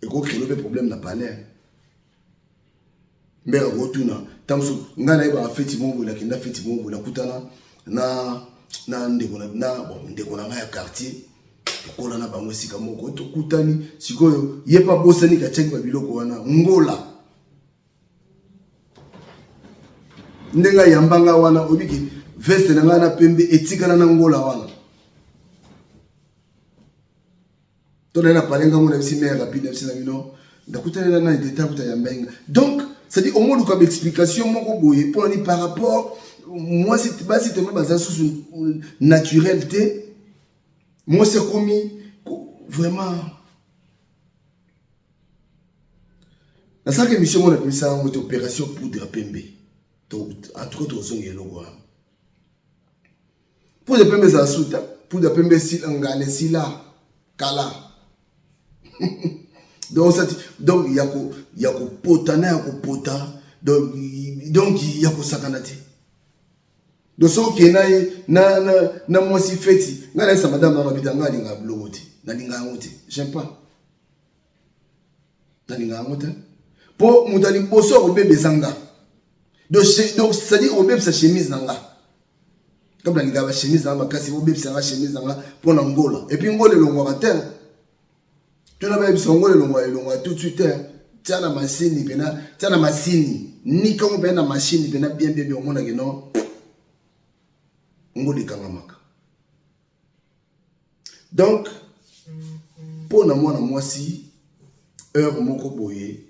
ekokrelo mpe problème na palais mbeka kotuna ntango mosusu ngai nayebaka feti moko boye nakenda feti moko boye nakutana na na ndeko na na bon ndeko na ngai ya quartier tokola na bango esika moko tokutani sikoyo ye mpe abosani katiaki babiloko wana ngola ndenge ayamba nga wana obiki veste na ngai na pembe etikala na ngola wana. To naye na palais ngambo na bisi mère rapide na bisi na bino nakutani na nani te takuta ya mbenga. Donc c'est-à-dire omoluka ba explication moko boye mpo nani par rapport mwasi basi tellement baza susu naturel te mwasi akomi vraiment nasalaka émission moko nabimisa yango te opération poudre pembe en tout cas tozonga eloko wana Poudre pembe ezala suta, poudre pembe esila ngala esila kala. donc ça donc ya ko ya kopota na ya kopota donc donc ya kosakana te. Donc soki okei na ye na na na mwasi feti ngai nayesa madame na mabita ngai alingaka biloko te nalinga yango te j'aime pas nalinga yango te mpo moto ya liboso akobeba eza nga donc c'est-à-dire okobebisa chemise na nga comme nalingaka bachemise nanga makasi bobebisa nga chemise nanga mpo na ngola epuis ngola elongwaka te tuna bayebisa ngola elongwa elongwa tout de suite te tia na masini mpena tia na masini nikango mpena na mashini mpena bien bien bien omonake no ngola ekangamaka donc mpo na mwana mwasi heure moko boye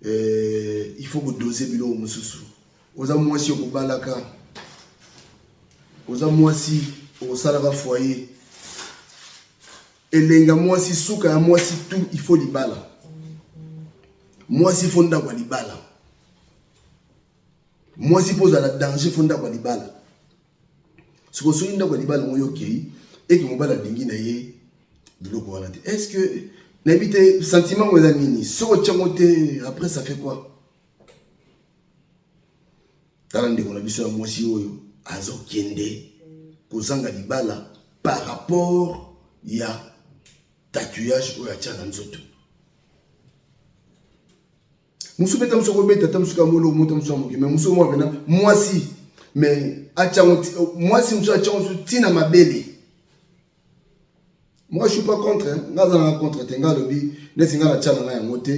eh, il faut kodose biloko mosusu oza mwasi okobalaka oza mwasi okosalaka foyer elenga mwasi suka ya mwasi tout il faut libala mwasi fo ndako ya libala mwasi mpo ozala danger fo ndako ya libala sikoyo soki ndako ya libala yango yo okei eke mobali alingi na ye biloko wana te est ce que nayebi te sentiment yango eza nini soki otya yango te après ça fait quoi tala ndeko na biso ya mwasi oyo azokende kozanga libala par rapport ya tatouage oyo atya na nzoto mosusu mpe ta mosusu akobeta ta mosusu kamolo mota mosusu ya moke me mosusu mwa mpena mwasi me atyango mwasi mosusu atyango mosusu ntina mabele moi je suis pas contre nga aza nanga contre te nga alobi neti nga natya na nga yango te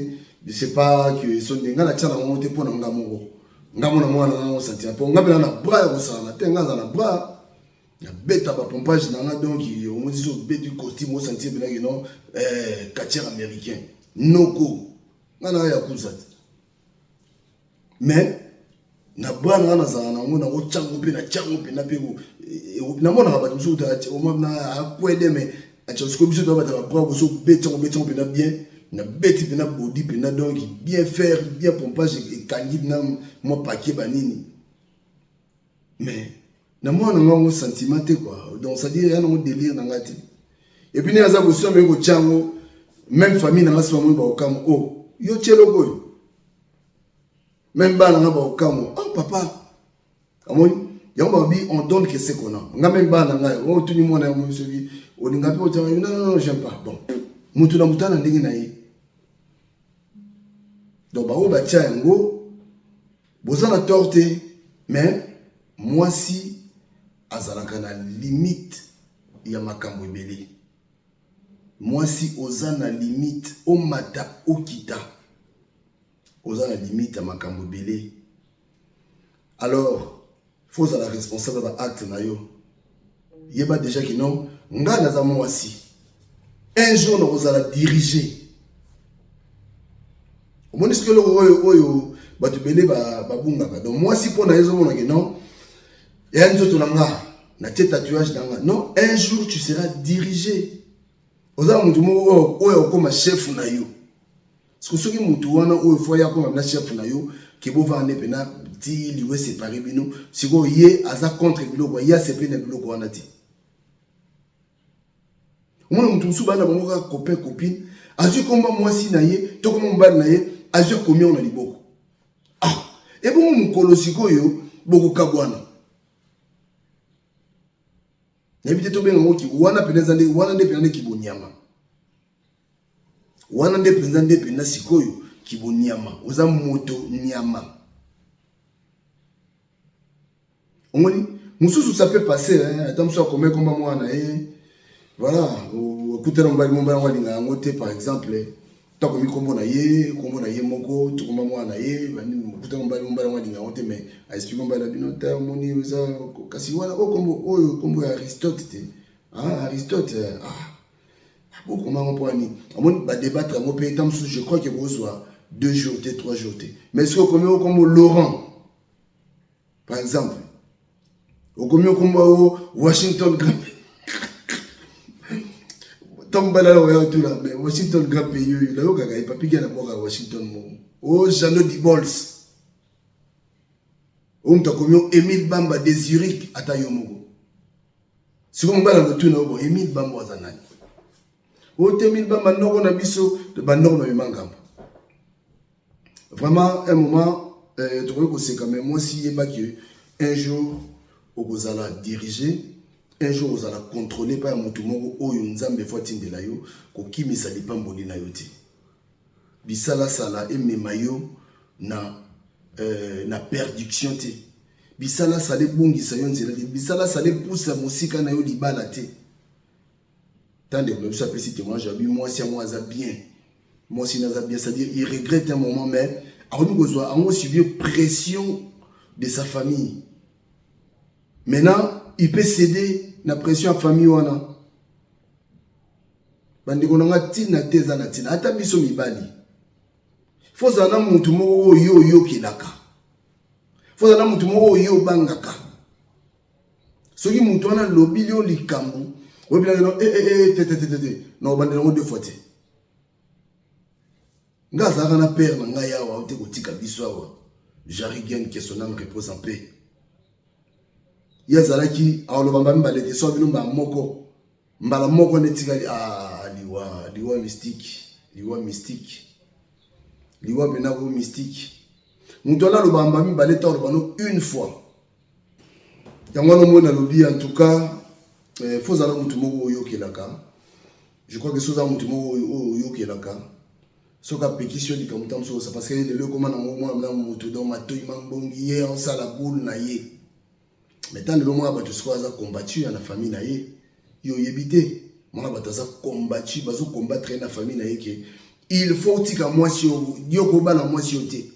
c'est pas que so nde nga natya na yango te mpo na nga moko nga mona mwana nga ngo sentiment mpo nga mpena na bras ya kosala te nga aza na bras nabeta ba pompage na nga donc omoni so obeti costume osentir mpena ke non eh, catcheur américain noko nga na yakuza te mais na bra na nga nazala nango nakotyango mpe natyango mpena mpe namonaka bato mosusu akwede mais atya sikoyo biso toya bato ya babra boso obeti yango obeti yango mpena bien nabeti mpena bodi mpena donc bien faire bien pompage ekangi na mwa paquet banini mais na mwana nga yango sentiment te quoi donc c'est à dire ya nango délire na nga te et puis ne aza bosi ameki kotya yango même famille na nga si bamoni bakokamwa o oh, yo tie eloko oyo même bana nga bakokamwa oh papa amoni yango balobi on donne que ce qu'on a nga même bana ngai oyo otuni mwana yango soki olinga mpe otya non non non j'aime pas bon moto na moto na ndenge na ye donc baoyo batya yango Boza na tort te mais mwasi azalaka na limite ya makambo ebele. Mwasi oza na limite omata okita oza na limite ya makambo ebele. Alors faut ozala responsable ba acte na yo. Yeba déjà que non nga naza mwasi un jour nakozala dirige omoni soki eloko oyo oyo bato ebele babungaka donc mwasi mpo na ye ezomona ke non eya nzoto na nga natie tatouage na nga non un jour tu seras dirigé oza na moto moko oyo okoma chef na yo siko soki moto wana oyo fo ye akoma na chef na yo ke bovanda nde mpena ti liwa esepare bino sikoyo ye aza contre biloko ye asepeli na biloko wana te omona moto mosusu bana bango kaka copain copine azwi komba mwasi na ye to komba mobali na ye azwi akomi yango na liboko ah ebongo mokolo sikoyo bokokabwana nayebi te tobenga yango wana mpenza eza nde wana nde mpenza nde kibonyama wana nde mpenza nde mpenza sikoyo kibonyama oza moto nyama omoni mosusu ça peut passer hein? ata mosusu akome komba mwana na ye voilà okutana mobali mobali yango alinga yango te par exemple to akomi nkombo na ye nkombo na ye moko to komba mwana na ye okutana mobali mobali yango alinga yango te mais aexplike mobali na bino te omoni oza kasi wana oyo nkombo oyo nkombo ya aristote te ah, aristote ah. Bokoma yango mpo nini? Amoni badebatre yango mpe ntango mosusu, je crois ke bozwa 2 jours te, 3 jours te. Mais soki okomi okombo Laurent, par exemple, okomi okombo o Washington Grand, ntango mobali ala oya otula, mais Washington Grand Pays oyo nayokaka ye Papy Gene abwaka Washington moko o Jano Dibols, oyo moto akomi o Emile Bamba de Zurich. Ata yo moko sikoyo mobali akotuna yo: "Bon, Emile Bamba aza nani?" Oyo te, Emile Bamba noko na biso, bandoko bamema ngambo. Vraiment, un moment tokoki koseka, mais mwasi, yebaki un jour okozala dirigé, un jour ozala contrôlé pa ya motu moko oyo Nzambe fo atindela yo. Kokimisa lipamboli na yo te, bisalasala emema yo na perdition te, bisalasala ebungisa yo nzela te, bisalasala epusa mosika na yo libala te. Tant ndeko na biso apesi témoignage, abi mwasi yango aza bien, mwasi naza bien, c'est-à-dire il regrette un moment, mais akomi kozwa yango, subir pression de sa famille. Maintenant il peut céder na pression ya famille wana. Bandeko na nga, ntina te, eza na ntina. Ata biso mibali, fo ozala na motu moko oyo oyokelaka, fo ozala na motu moko oyo obangaka. Soki motu wana alobili yo likambo, oyebilaka no te, te, te, te, te, na obandela yango deux fois te. Nga azalaka na père na ngai awa te, kotika biso awa, Jari Gen, que son âme repose en paix. Ye azalaki aloba mbala mibale te. So bino mbala moko, mbala moko nde etikali. Ah, liwa, liwa mystique, liwa mystique, liwa mpena ko mystique. Moto wana aloba mbala mibale te, aloba no une fois. Yango wana omoni alobi, en tout cas fo ozala motu moko oyokelaka. Je crois que so oza motu moko oyo oyokelaka, soki apekisi yo likambo ta mosusu, parce que lelo ekoma nango mwana na motu, donc matoi mambongi, ye aosala boule na ye. Mais tant lelo mwana bato sikoyo aza combattu ya na famille na ye, yo oyebi te, mwana bato aza combattu, bazocombattre ye na famille na ye ke il faut otika mwasi yo, kobala mwasi yo te.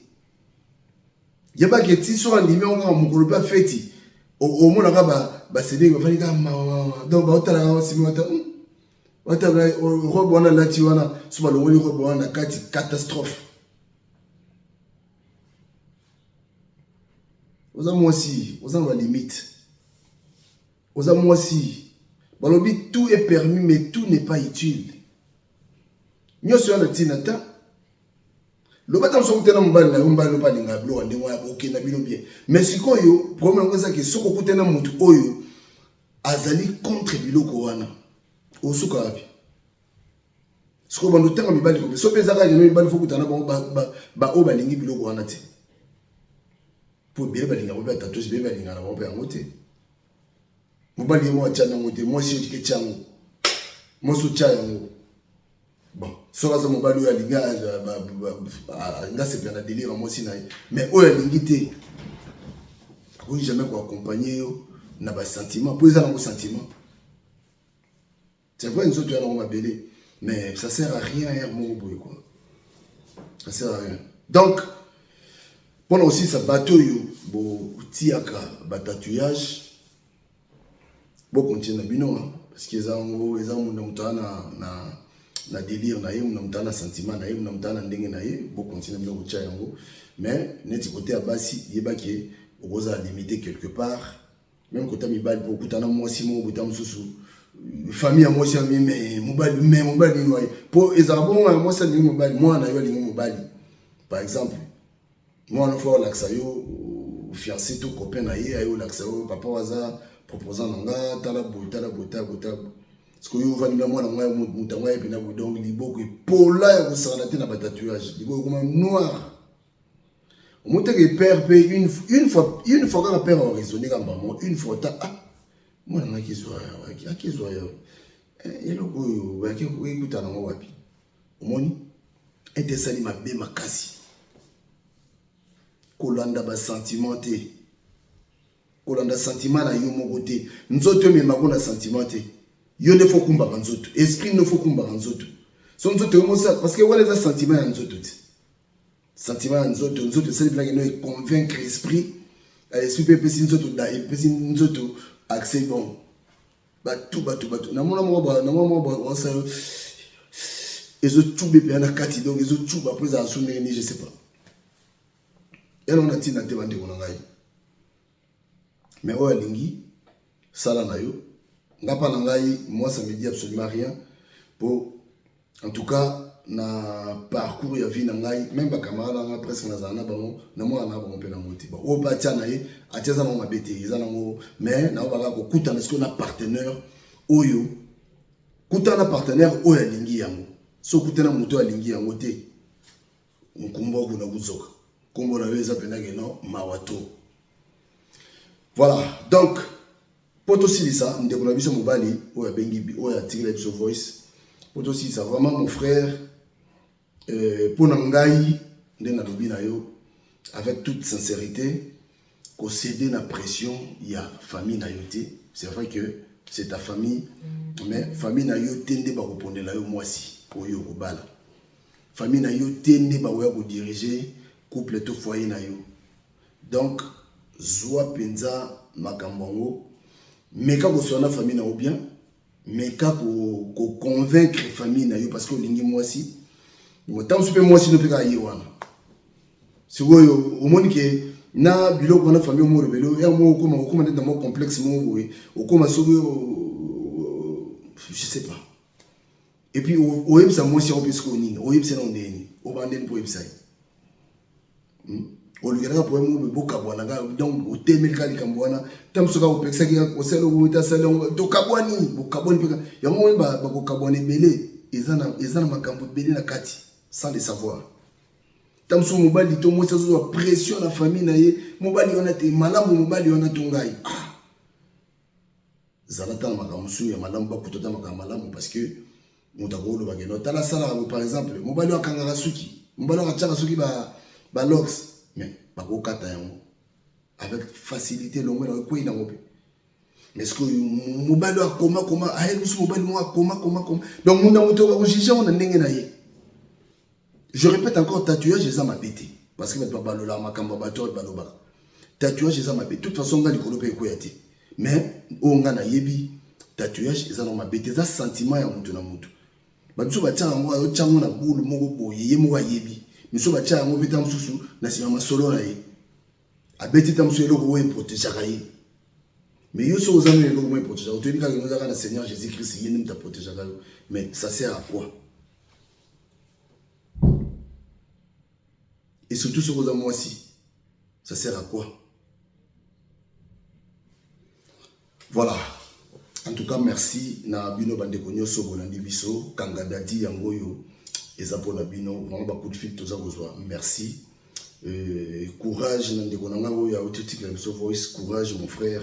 Yebaki eti soki andimi yango kaka mokolo mpe afeti, omonaka basedeki bafandi kaka mawa, donc baotalaka nsima, bata batala robe wana alati wana. So balongoli robe wana na kati, catastrophe. Oza mwasi, oza na balimite. Oza mwasi, balobi tout est permis mais tout n'est pas utile. Nyonso wana ntina ta loba. Ta mosu okutana mobali na yo, mobali mpe alingaka biloko ya ndenge wana, okenda bino bien. Mais sikoyo problème yango ezaki, soki okutana motu oyo azali contre biloko wana, osuka wapi? Sikoyo bando ntango mibali kobe, so mpe eza kaka mibali fo kutana bango baoyo balingi biloko wana te, mpo ebele balingaka mpe batatouage, ebele balingaka na bango mpe yango te. Mobali ye moko atya yango te, mwasi oyo tike tya yango, mwasi otya yango. Bon, soki aza mobali oyo alingi, alingi asepela na délire ya mwasi na ye, mais oyo alingi te, akoki jamais koaccompagne yo na basentiment, mpo eza nango sentiment. C'est vrai, nzoto ya nango mabele, mais ça sert à rien ere moko boye quoi, ça sert à rien. Donc mpona kosilisa, bato oyo botiaka batatouage, bokontinue na bino, parce que eza yango, eza munda moto aza na délire na ye, munda moto aza na sentiment na ye, munda moto aza na ndenge na ye. Bokontinue bino kotia yango, mais neti kote ya basi, yebaki okozala limité quelque part. Même kota mibali, mpo okutana mwasi moko bota mosusu, famille ya mwasi ami, mais mobali, mais mobali nini waye? Mpo ezala bongo ya mwasi alingi mobali, mwana na yo alingi mobali, par exemple mwana fo olakisa yo fiancé to copain na ye, aye olakisa yo: "Papa oyo aza proposant na nga, tala boye, tala boye, tala boye, tala boye." Parce que yo ovandi na mwana ngai, moto yango ayebi na boye, donc liboko epola ya kosakana te na batatouage, liboko ekoma noir. Omoteke père mpe une fois kaka père araisonne kaka mbamo une fois ta: "Ah, mwana nga akezwa yo eloko oyo ekutana nango wapi?" Omoni ete esali mabe makasi. Kolanda basentiment te, kolanda sentiment na yo moko te. Nzoto ememako na sentiment te. Yo nde fo kumbaka nzoto, esprit nde fo kumbaka nzoto. So nzoto yo mosala, parce que wana eza sentiment ya nzoto te, sentiment ya nzoto. Nzoto esali mpena keno econvaincre esprit, esprit mpe epesi nzoto, epesi nzoto accès. Bon, bato namona moko, namona moko basala. Ezotube mpenza na kati, donc ezotuba mpo ezala so ndenge nini, je sais pas. Yana wana ntina te, bandeko na ngai. Mais oyo alingi, sala na yo. Nga mpa na ngai, moi, ça me dit absolument rien. Po en tout cas, na parcours ya vie na ngai, même bacamarade na ngai presque nazala na bango, namona na bango mpe nango te. Oyo mpe atia na ye, atia, eza nango mabe te, eza nango. Mais nango baka kokutana sikoyo na partenaire oyo, kutana na partenaire oyo alingi yango. So okutana moto oyo alingi yango te, nkumba okuna kuzoka nkombo na yo eza mpenza keno mawa to. Voilà, donc mpo tosilisa, ndeko na biso mobali oyo abengi, oyo atikela biso voice, mpo tosilisa vraiment, mon frère, mpo na ngai nde nalobi na yo avec toute sincérité, kocéder na pression ya famille na yo te. C'est vrai que c'est ta famille, mais famille na yo te nde bakopondela yo mwasi oyo okobala. Famille na yo te nde bakoya kodiriger couple to foyer na yo. Donc zwa mpenza makambo yango, meka koswana na famille na yo bien, meka koconvaincre famille na yo, parce que olingi mwasi. Ntango mosusu mpe mwasi no mpe kaka ye wana. Sikoyo omoni ke na biloko wana, famille omo olobeli ya mo, okoma nde na mwa complexe moko boye, okoma soki je sais pas. Et puis oyebisa mwasi yango mpe sikoyo nini? Oyebisa nango ndeni? Obandeni mpo oyebisa ye, Olukelaka problème oyo, bokabwana kaka. Donc otemeli kaka likambo wana. Ta mosusu kaka opekisaki kosala oyo te, asali yango, tokabwani, bokabwani mpe. Yango oyo bakokabwana ebele, eza na makambo ebele na kati sans le savoir. Ta mosusu mobali to mwasi azozwa pression na famille na ye: mobali wana te malamu, mobali wana to ngai. Ah, zala tala makambo mosusu ya malamu, bakuta ta makambo malamu, parce que moto akoloba keno tala asalaka boye. Par exemple, mobali oyo akangaka suki, mobali oyo akatiaka suki balocks, mais bakokata yango avec facilité, longwe na ekwei nango mpe. Mais ce que mobali oyo akoma koma, ayebi mosu mobali moko akoma koma koma, donc munda moto akojuge yango na ndenge na ye. Je répète encore, tatouage eza mabe te, parce que bato babalolaka makambo ya bato oyo balobaka tatouage eza mabe. Toute façon, nga likolo mpe ekweya te, mais oyo nga nayebi, tatouage eza na mabe te, eza sentiment ya moto na moto. Bato batia yango, azotia yango na bulu moko boye, ye moko ayebi. Miso batia yango mpe, ta mosusu na nsima masolo na ye abeti, ta mosusu eloko oyo eprotégeaka ye. Mais yo soki oza nano eloko moko eprotégeaka, toyebi kaka ozaka na Seigneur Jésus Christ, ye nde moto aprotégeaka yo. Mais ça sert à quoi? Et surtout soki oza mwasi, ça sert à quoi? Voilà, en tout cas merci na bino bandeko nyonso bolandi biso. Kanga Dadi yango oyo eza mpona bino vraiment. Bacoup de fil toza kozwa, merci. Courage na ndeko na ngai oyo auti otikela biso voice. Courage, mon frère.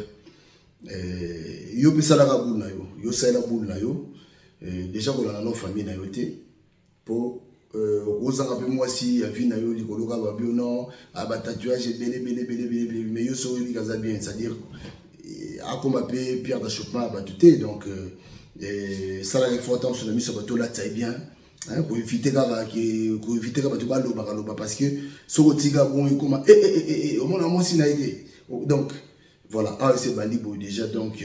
Yo mpe esalaka boule na yo, yo salela boule na yo. Déjà kolanda no famille na yo te, mpo okozanga mpe mwasi ya vie na yo likolo kaka babi non, batatouage ebele ebele ebele ebele. Mais yo soki oyebi kaza bien, c'est-à-dire akoma mpe pierre d'achoppement ya bato te. Donc esalaka effort ntango na miso ya bato olata ye bien, koéviter kaka, koéviter kaka bato balobaka loba, parce que soki otika bon, ekoma omona mwasi na ye te. Donc voilà, awa ese ebandi boye déjà. Donc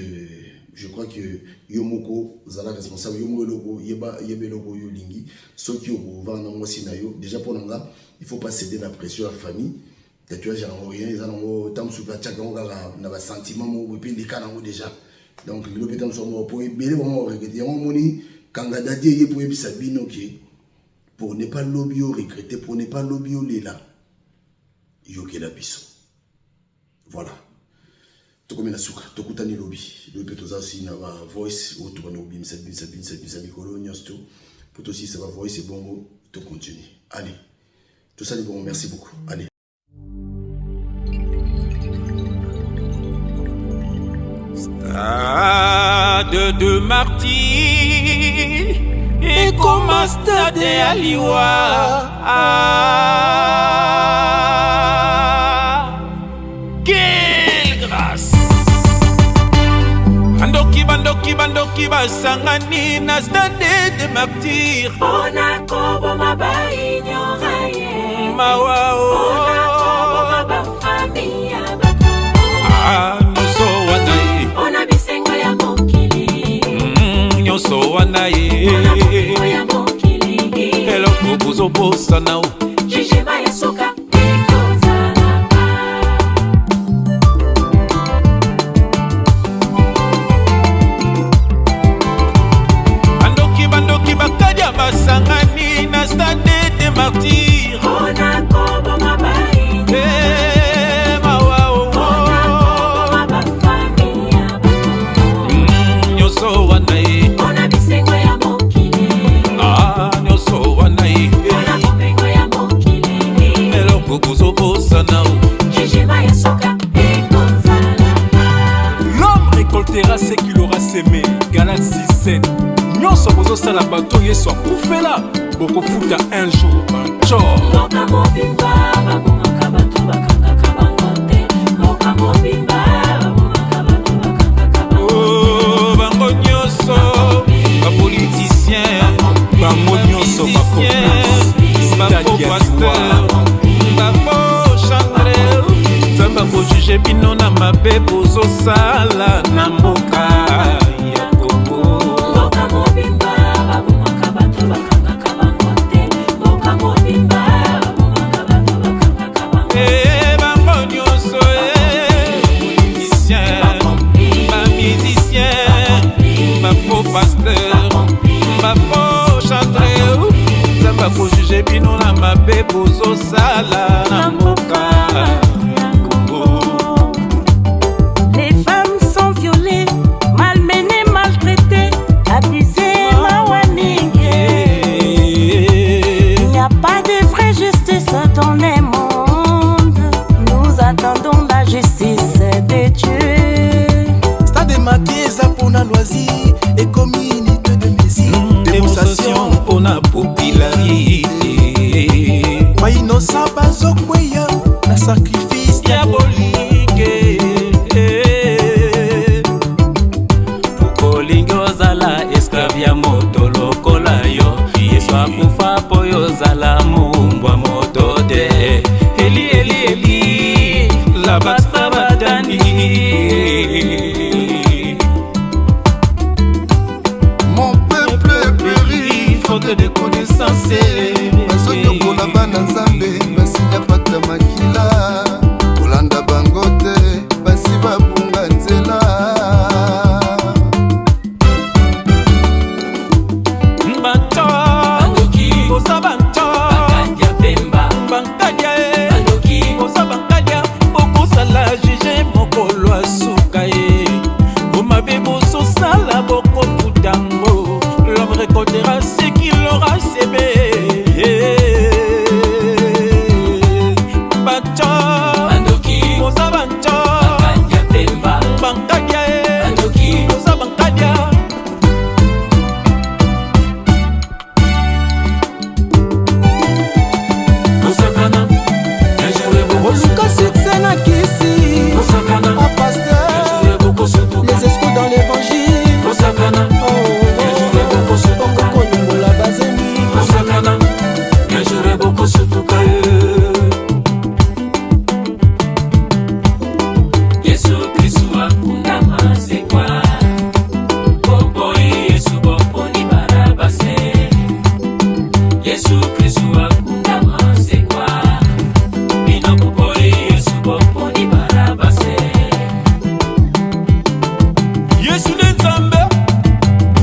je crois que yo moko ozala responsable, yo moko eloko yeba, yeba eloko oyo olingi. Soki okovanda na mwasi na yo, déjà mpo na nga, il faut pas céder la pression ya famille. Tatouage yango rien, eza nango. Ta mosusu atiaka yango kaka na basentiment moko boye, mpe leka nango déjà. Donc lelo mpe ta mosusu moko po ebele bango oregretter yango. Omoni, Kanga Dadi eye po oyebisa bino ke pour ne pas lobi yo regretter, pour ne pas lobi yo lela, yokela biso. Voilà, tokomi na suka, tokutani lobi. Lobi mpe toza aussi na bavoice oyo tobanda kobimisa bimisa bimisa bimisa mikolo nyonso to po tosilisa bavoice, ebongo tocontinue. Allez, tosali bongo. Merci beaucoup, allez. Stade de Martyr ekoma stade ya liwa. Ah, quelle grâce! Bandoki, bandoki, bandoki basangani na Stade de Martyr mpona koboma baignorants ye. Mawa. Mpona koboma bafamille ya bato. Ah, nyonso wana ye. Mpona bisengo ya mokili. Nyonso wana ye. Mpona bomengo ya mokili. bozobosana o. Jugement ya suka ekozala. Bandoki, bandoki, bakadia basangani na stade de martyr Mpona koboma bayi. Eh, mawa o. Mpona koboma bafami ya bakongo. Nyonso wana ye. Mpona bisengo ya mokili. Ah, nyonso wana ye. Mpona bomengo ya mokili. Eloko bozobosana o. Jugement ya suka ekozala. L'homme récoltera ce qu'il aura semé. Galates 6, 7. Nyonso bozosala bato Yesu akufela, bokofuta un jour un tort. Mboka mobimba babomaka bato, bakangaka bango te. Mboka mobimba babomaka bato, bakangaka bango. Oh, bango nyonso bapoliticien, Bango nyonso bacomplice. bafaux pasteur, bafaux chantre, Nzambe akojuge bino na mabe bozosala na mboka ya Kongo. Mboka mobimba babomaka bato, bakangaka bango te. Mboka mobimba babomaka bato, bakangaka bango. Eh, bango nyonso, eh, politicien, bamusicien, bafaux pasteur, bafaux chantre, Nzambe akojuge bino na mabe bozosala na mboka ya Kongo. Les femmes sont violées, malmenées, maltraitées, abusées, mawa mingi. Il n'y a pas de vraie justice dans le monde. Nous attendons la justice de Dieu. Stade Martyrs eza mpona loisir, ekomi unité de mesure. Démonstration mpona popularité. Bainosa bazokweya na sacrifice. Diabolike. Okolingi ozala esclave ya moto lokola yo. Yesu akufa mpo yo ozala mombwa moto te. Eli, Eli, Eli, lama sabatani. Mon peuple périt faute de connaissance. Bazonyokola bana Nzambe, basinya pata makila. Kolanda bango te, basi babunga nzela. Banto boza banto, bankadia e, boza bankadia, bokosala juge mokolo asuka ye. Omabe bozosala, bokofutango. L'homme récoltera ce qu'il aura semé. Banto boza banto, bankadia e, boza bankadia. Oluka succès na kisi, pasteur, les escrocs dans l'évangile. Okokolongola bazemi. Yesu Kristu akundama, sekwa. Boboyi Yesu, boponi Barabase. Yesu Kristu akundama, sekwa. Bino boboyi Yesu, boponi Barabase. Yesu nde Nzambe,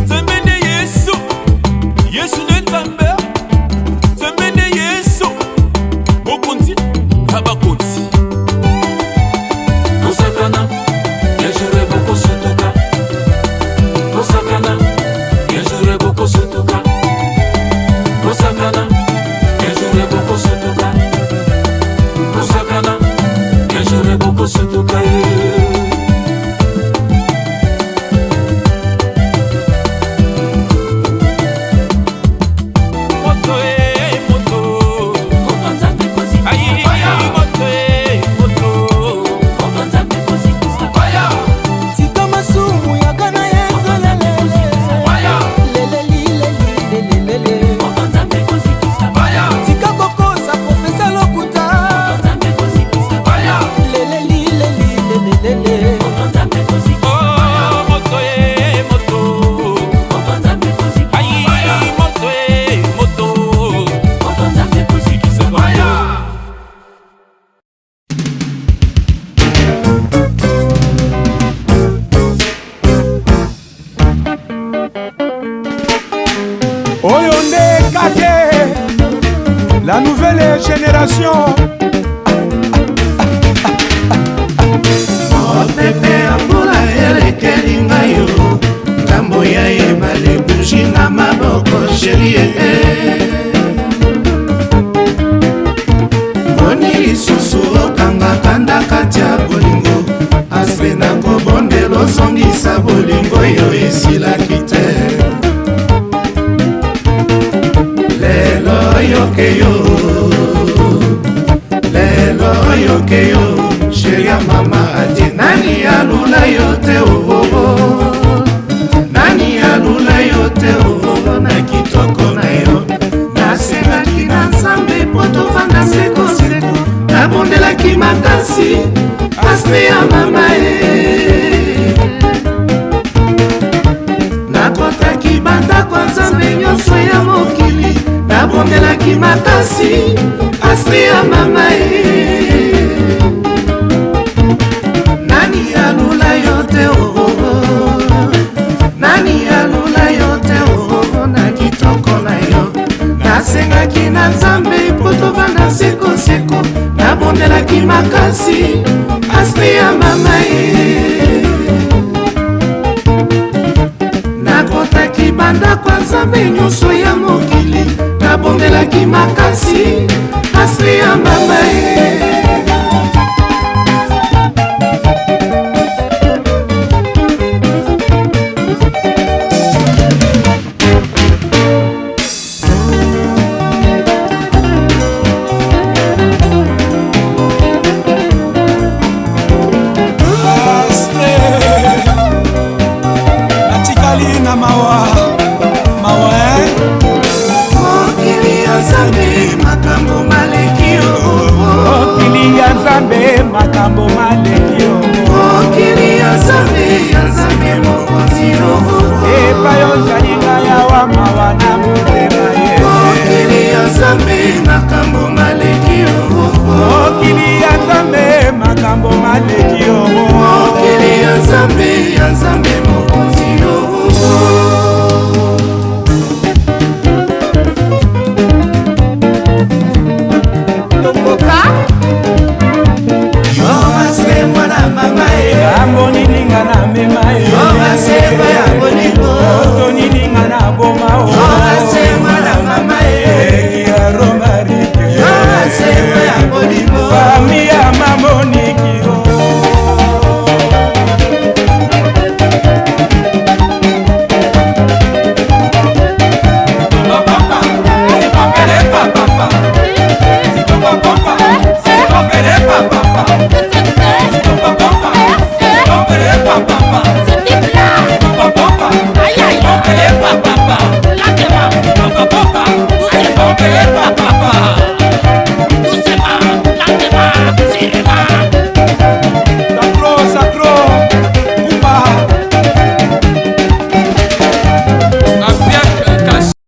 Nzambe nde Yesu. Yesu nde Nzambe, Nzambe nde Yesu, mokonzi ya bakonzi. Bosakana, un jour bokosutuka. Bosakana, un jour bokosutuka. Bosakana, un jour bokosutuka. Bosakana, un jour bokosutuka. Moto e, moto. Ayi, moto e, moto. Tika masumu yaka na Yesu, lelelilelilelelele. Tika kokosa profesa lokuta, lelelilelilelele. Nouvelle génération. Mopepe ya mbula elekeli ngai yo ngambo ya ebale, bougie na maboko, chérie. Boni lisusu okangaka ndakati ya bolingo? Aspe na kobondela, ozongisa bolingo oyo esilaki te. Lelo oyoke yo, lelo oyoke yo, chérie ya mama ati. Nani alula yo te oo? Nani alula yo te oo? Na kitoko na yo, nasengaki na Nzambe mpo tovanda sekoseko. Nabondelaki makasi, asme ya mama e. Nakotaki bandako ya Nzambe nyonso ya mokili, nabondelaki makasi, asme ya mama e. Nani alula yo te oo? Nani alula yo te oo? Na kitoko na yo, nasengaki na Nzambe mpo tovanda sekoseko. Nabondelaki makasi, asme ya mama e. Nakotaki bandako ya Nzambe nyonso ya mokili, nabondelaki makasi, asme ya mama e. Astre, natikali na mawa mawa, eh? Mokili ya Nzambe, makambo maleki yo. Mokili ya Nzambe, makambo maleki yo. Mokili ya Nzambe, ya Nzambe mokonzi yo. Epai ozali ngai awa, mawa na motema ye. Mokili ya Nzambe, makambo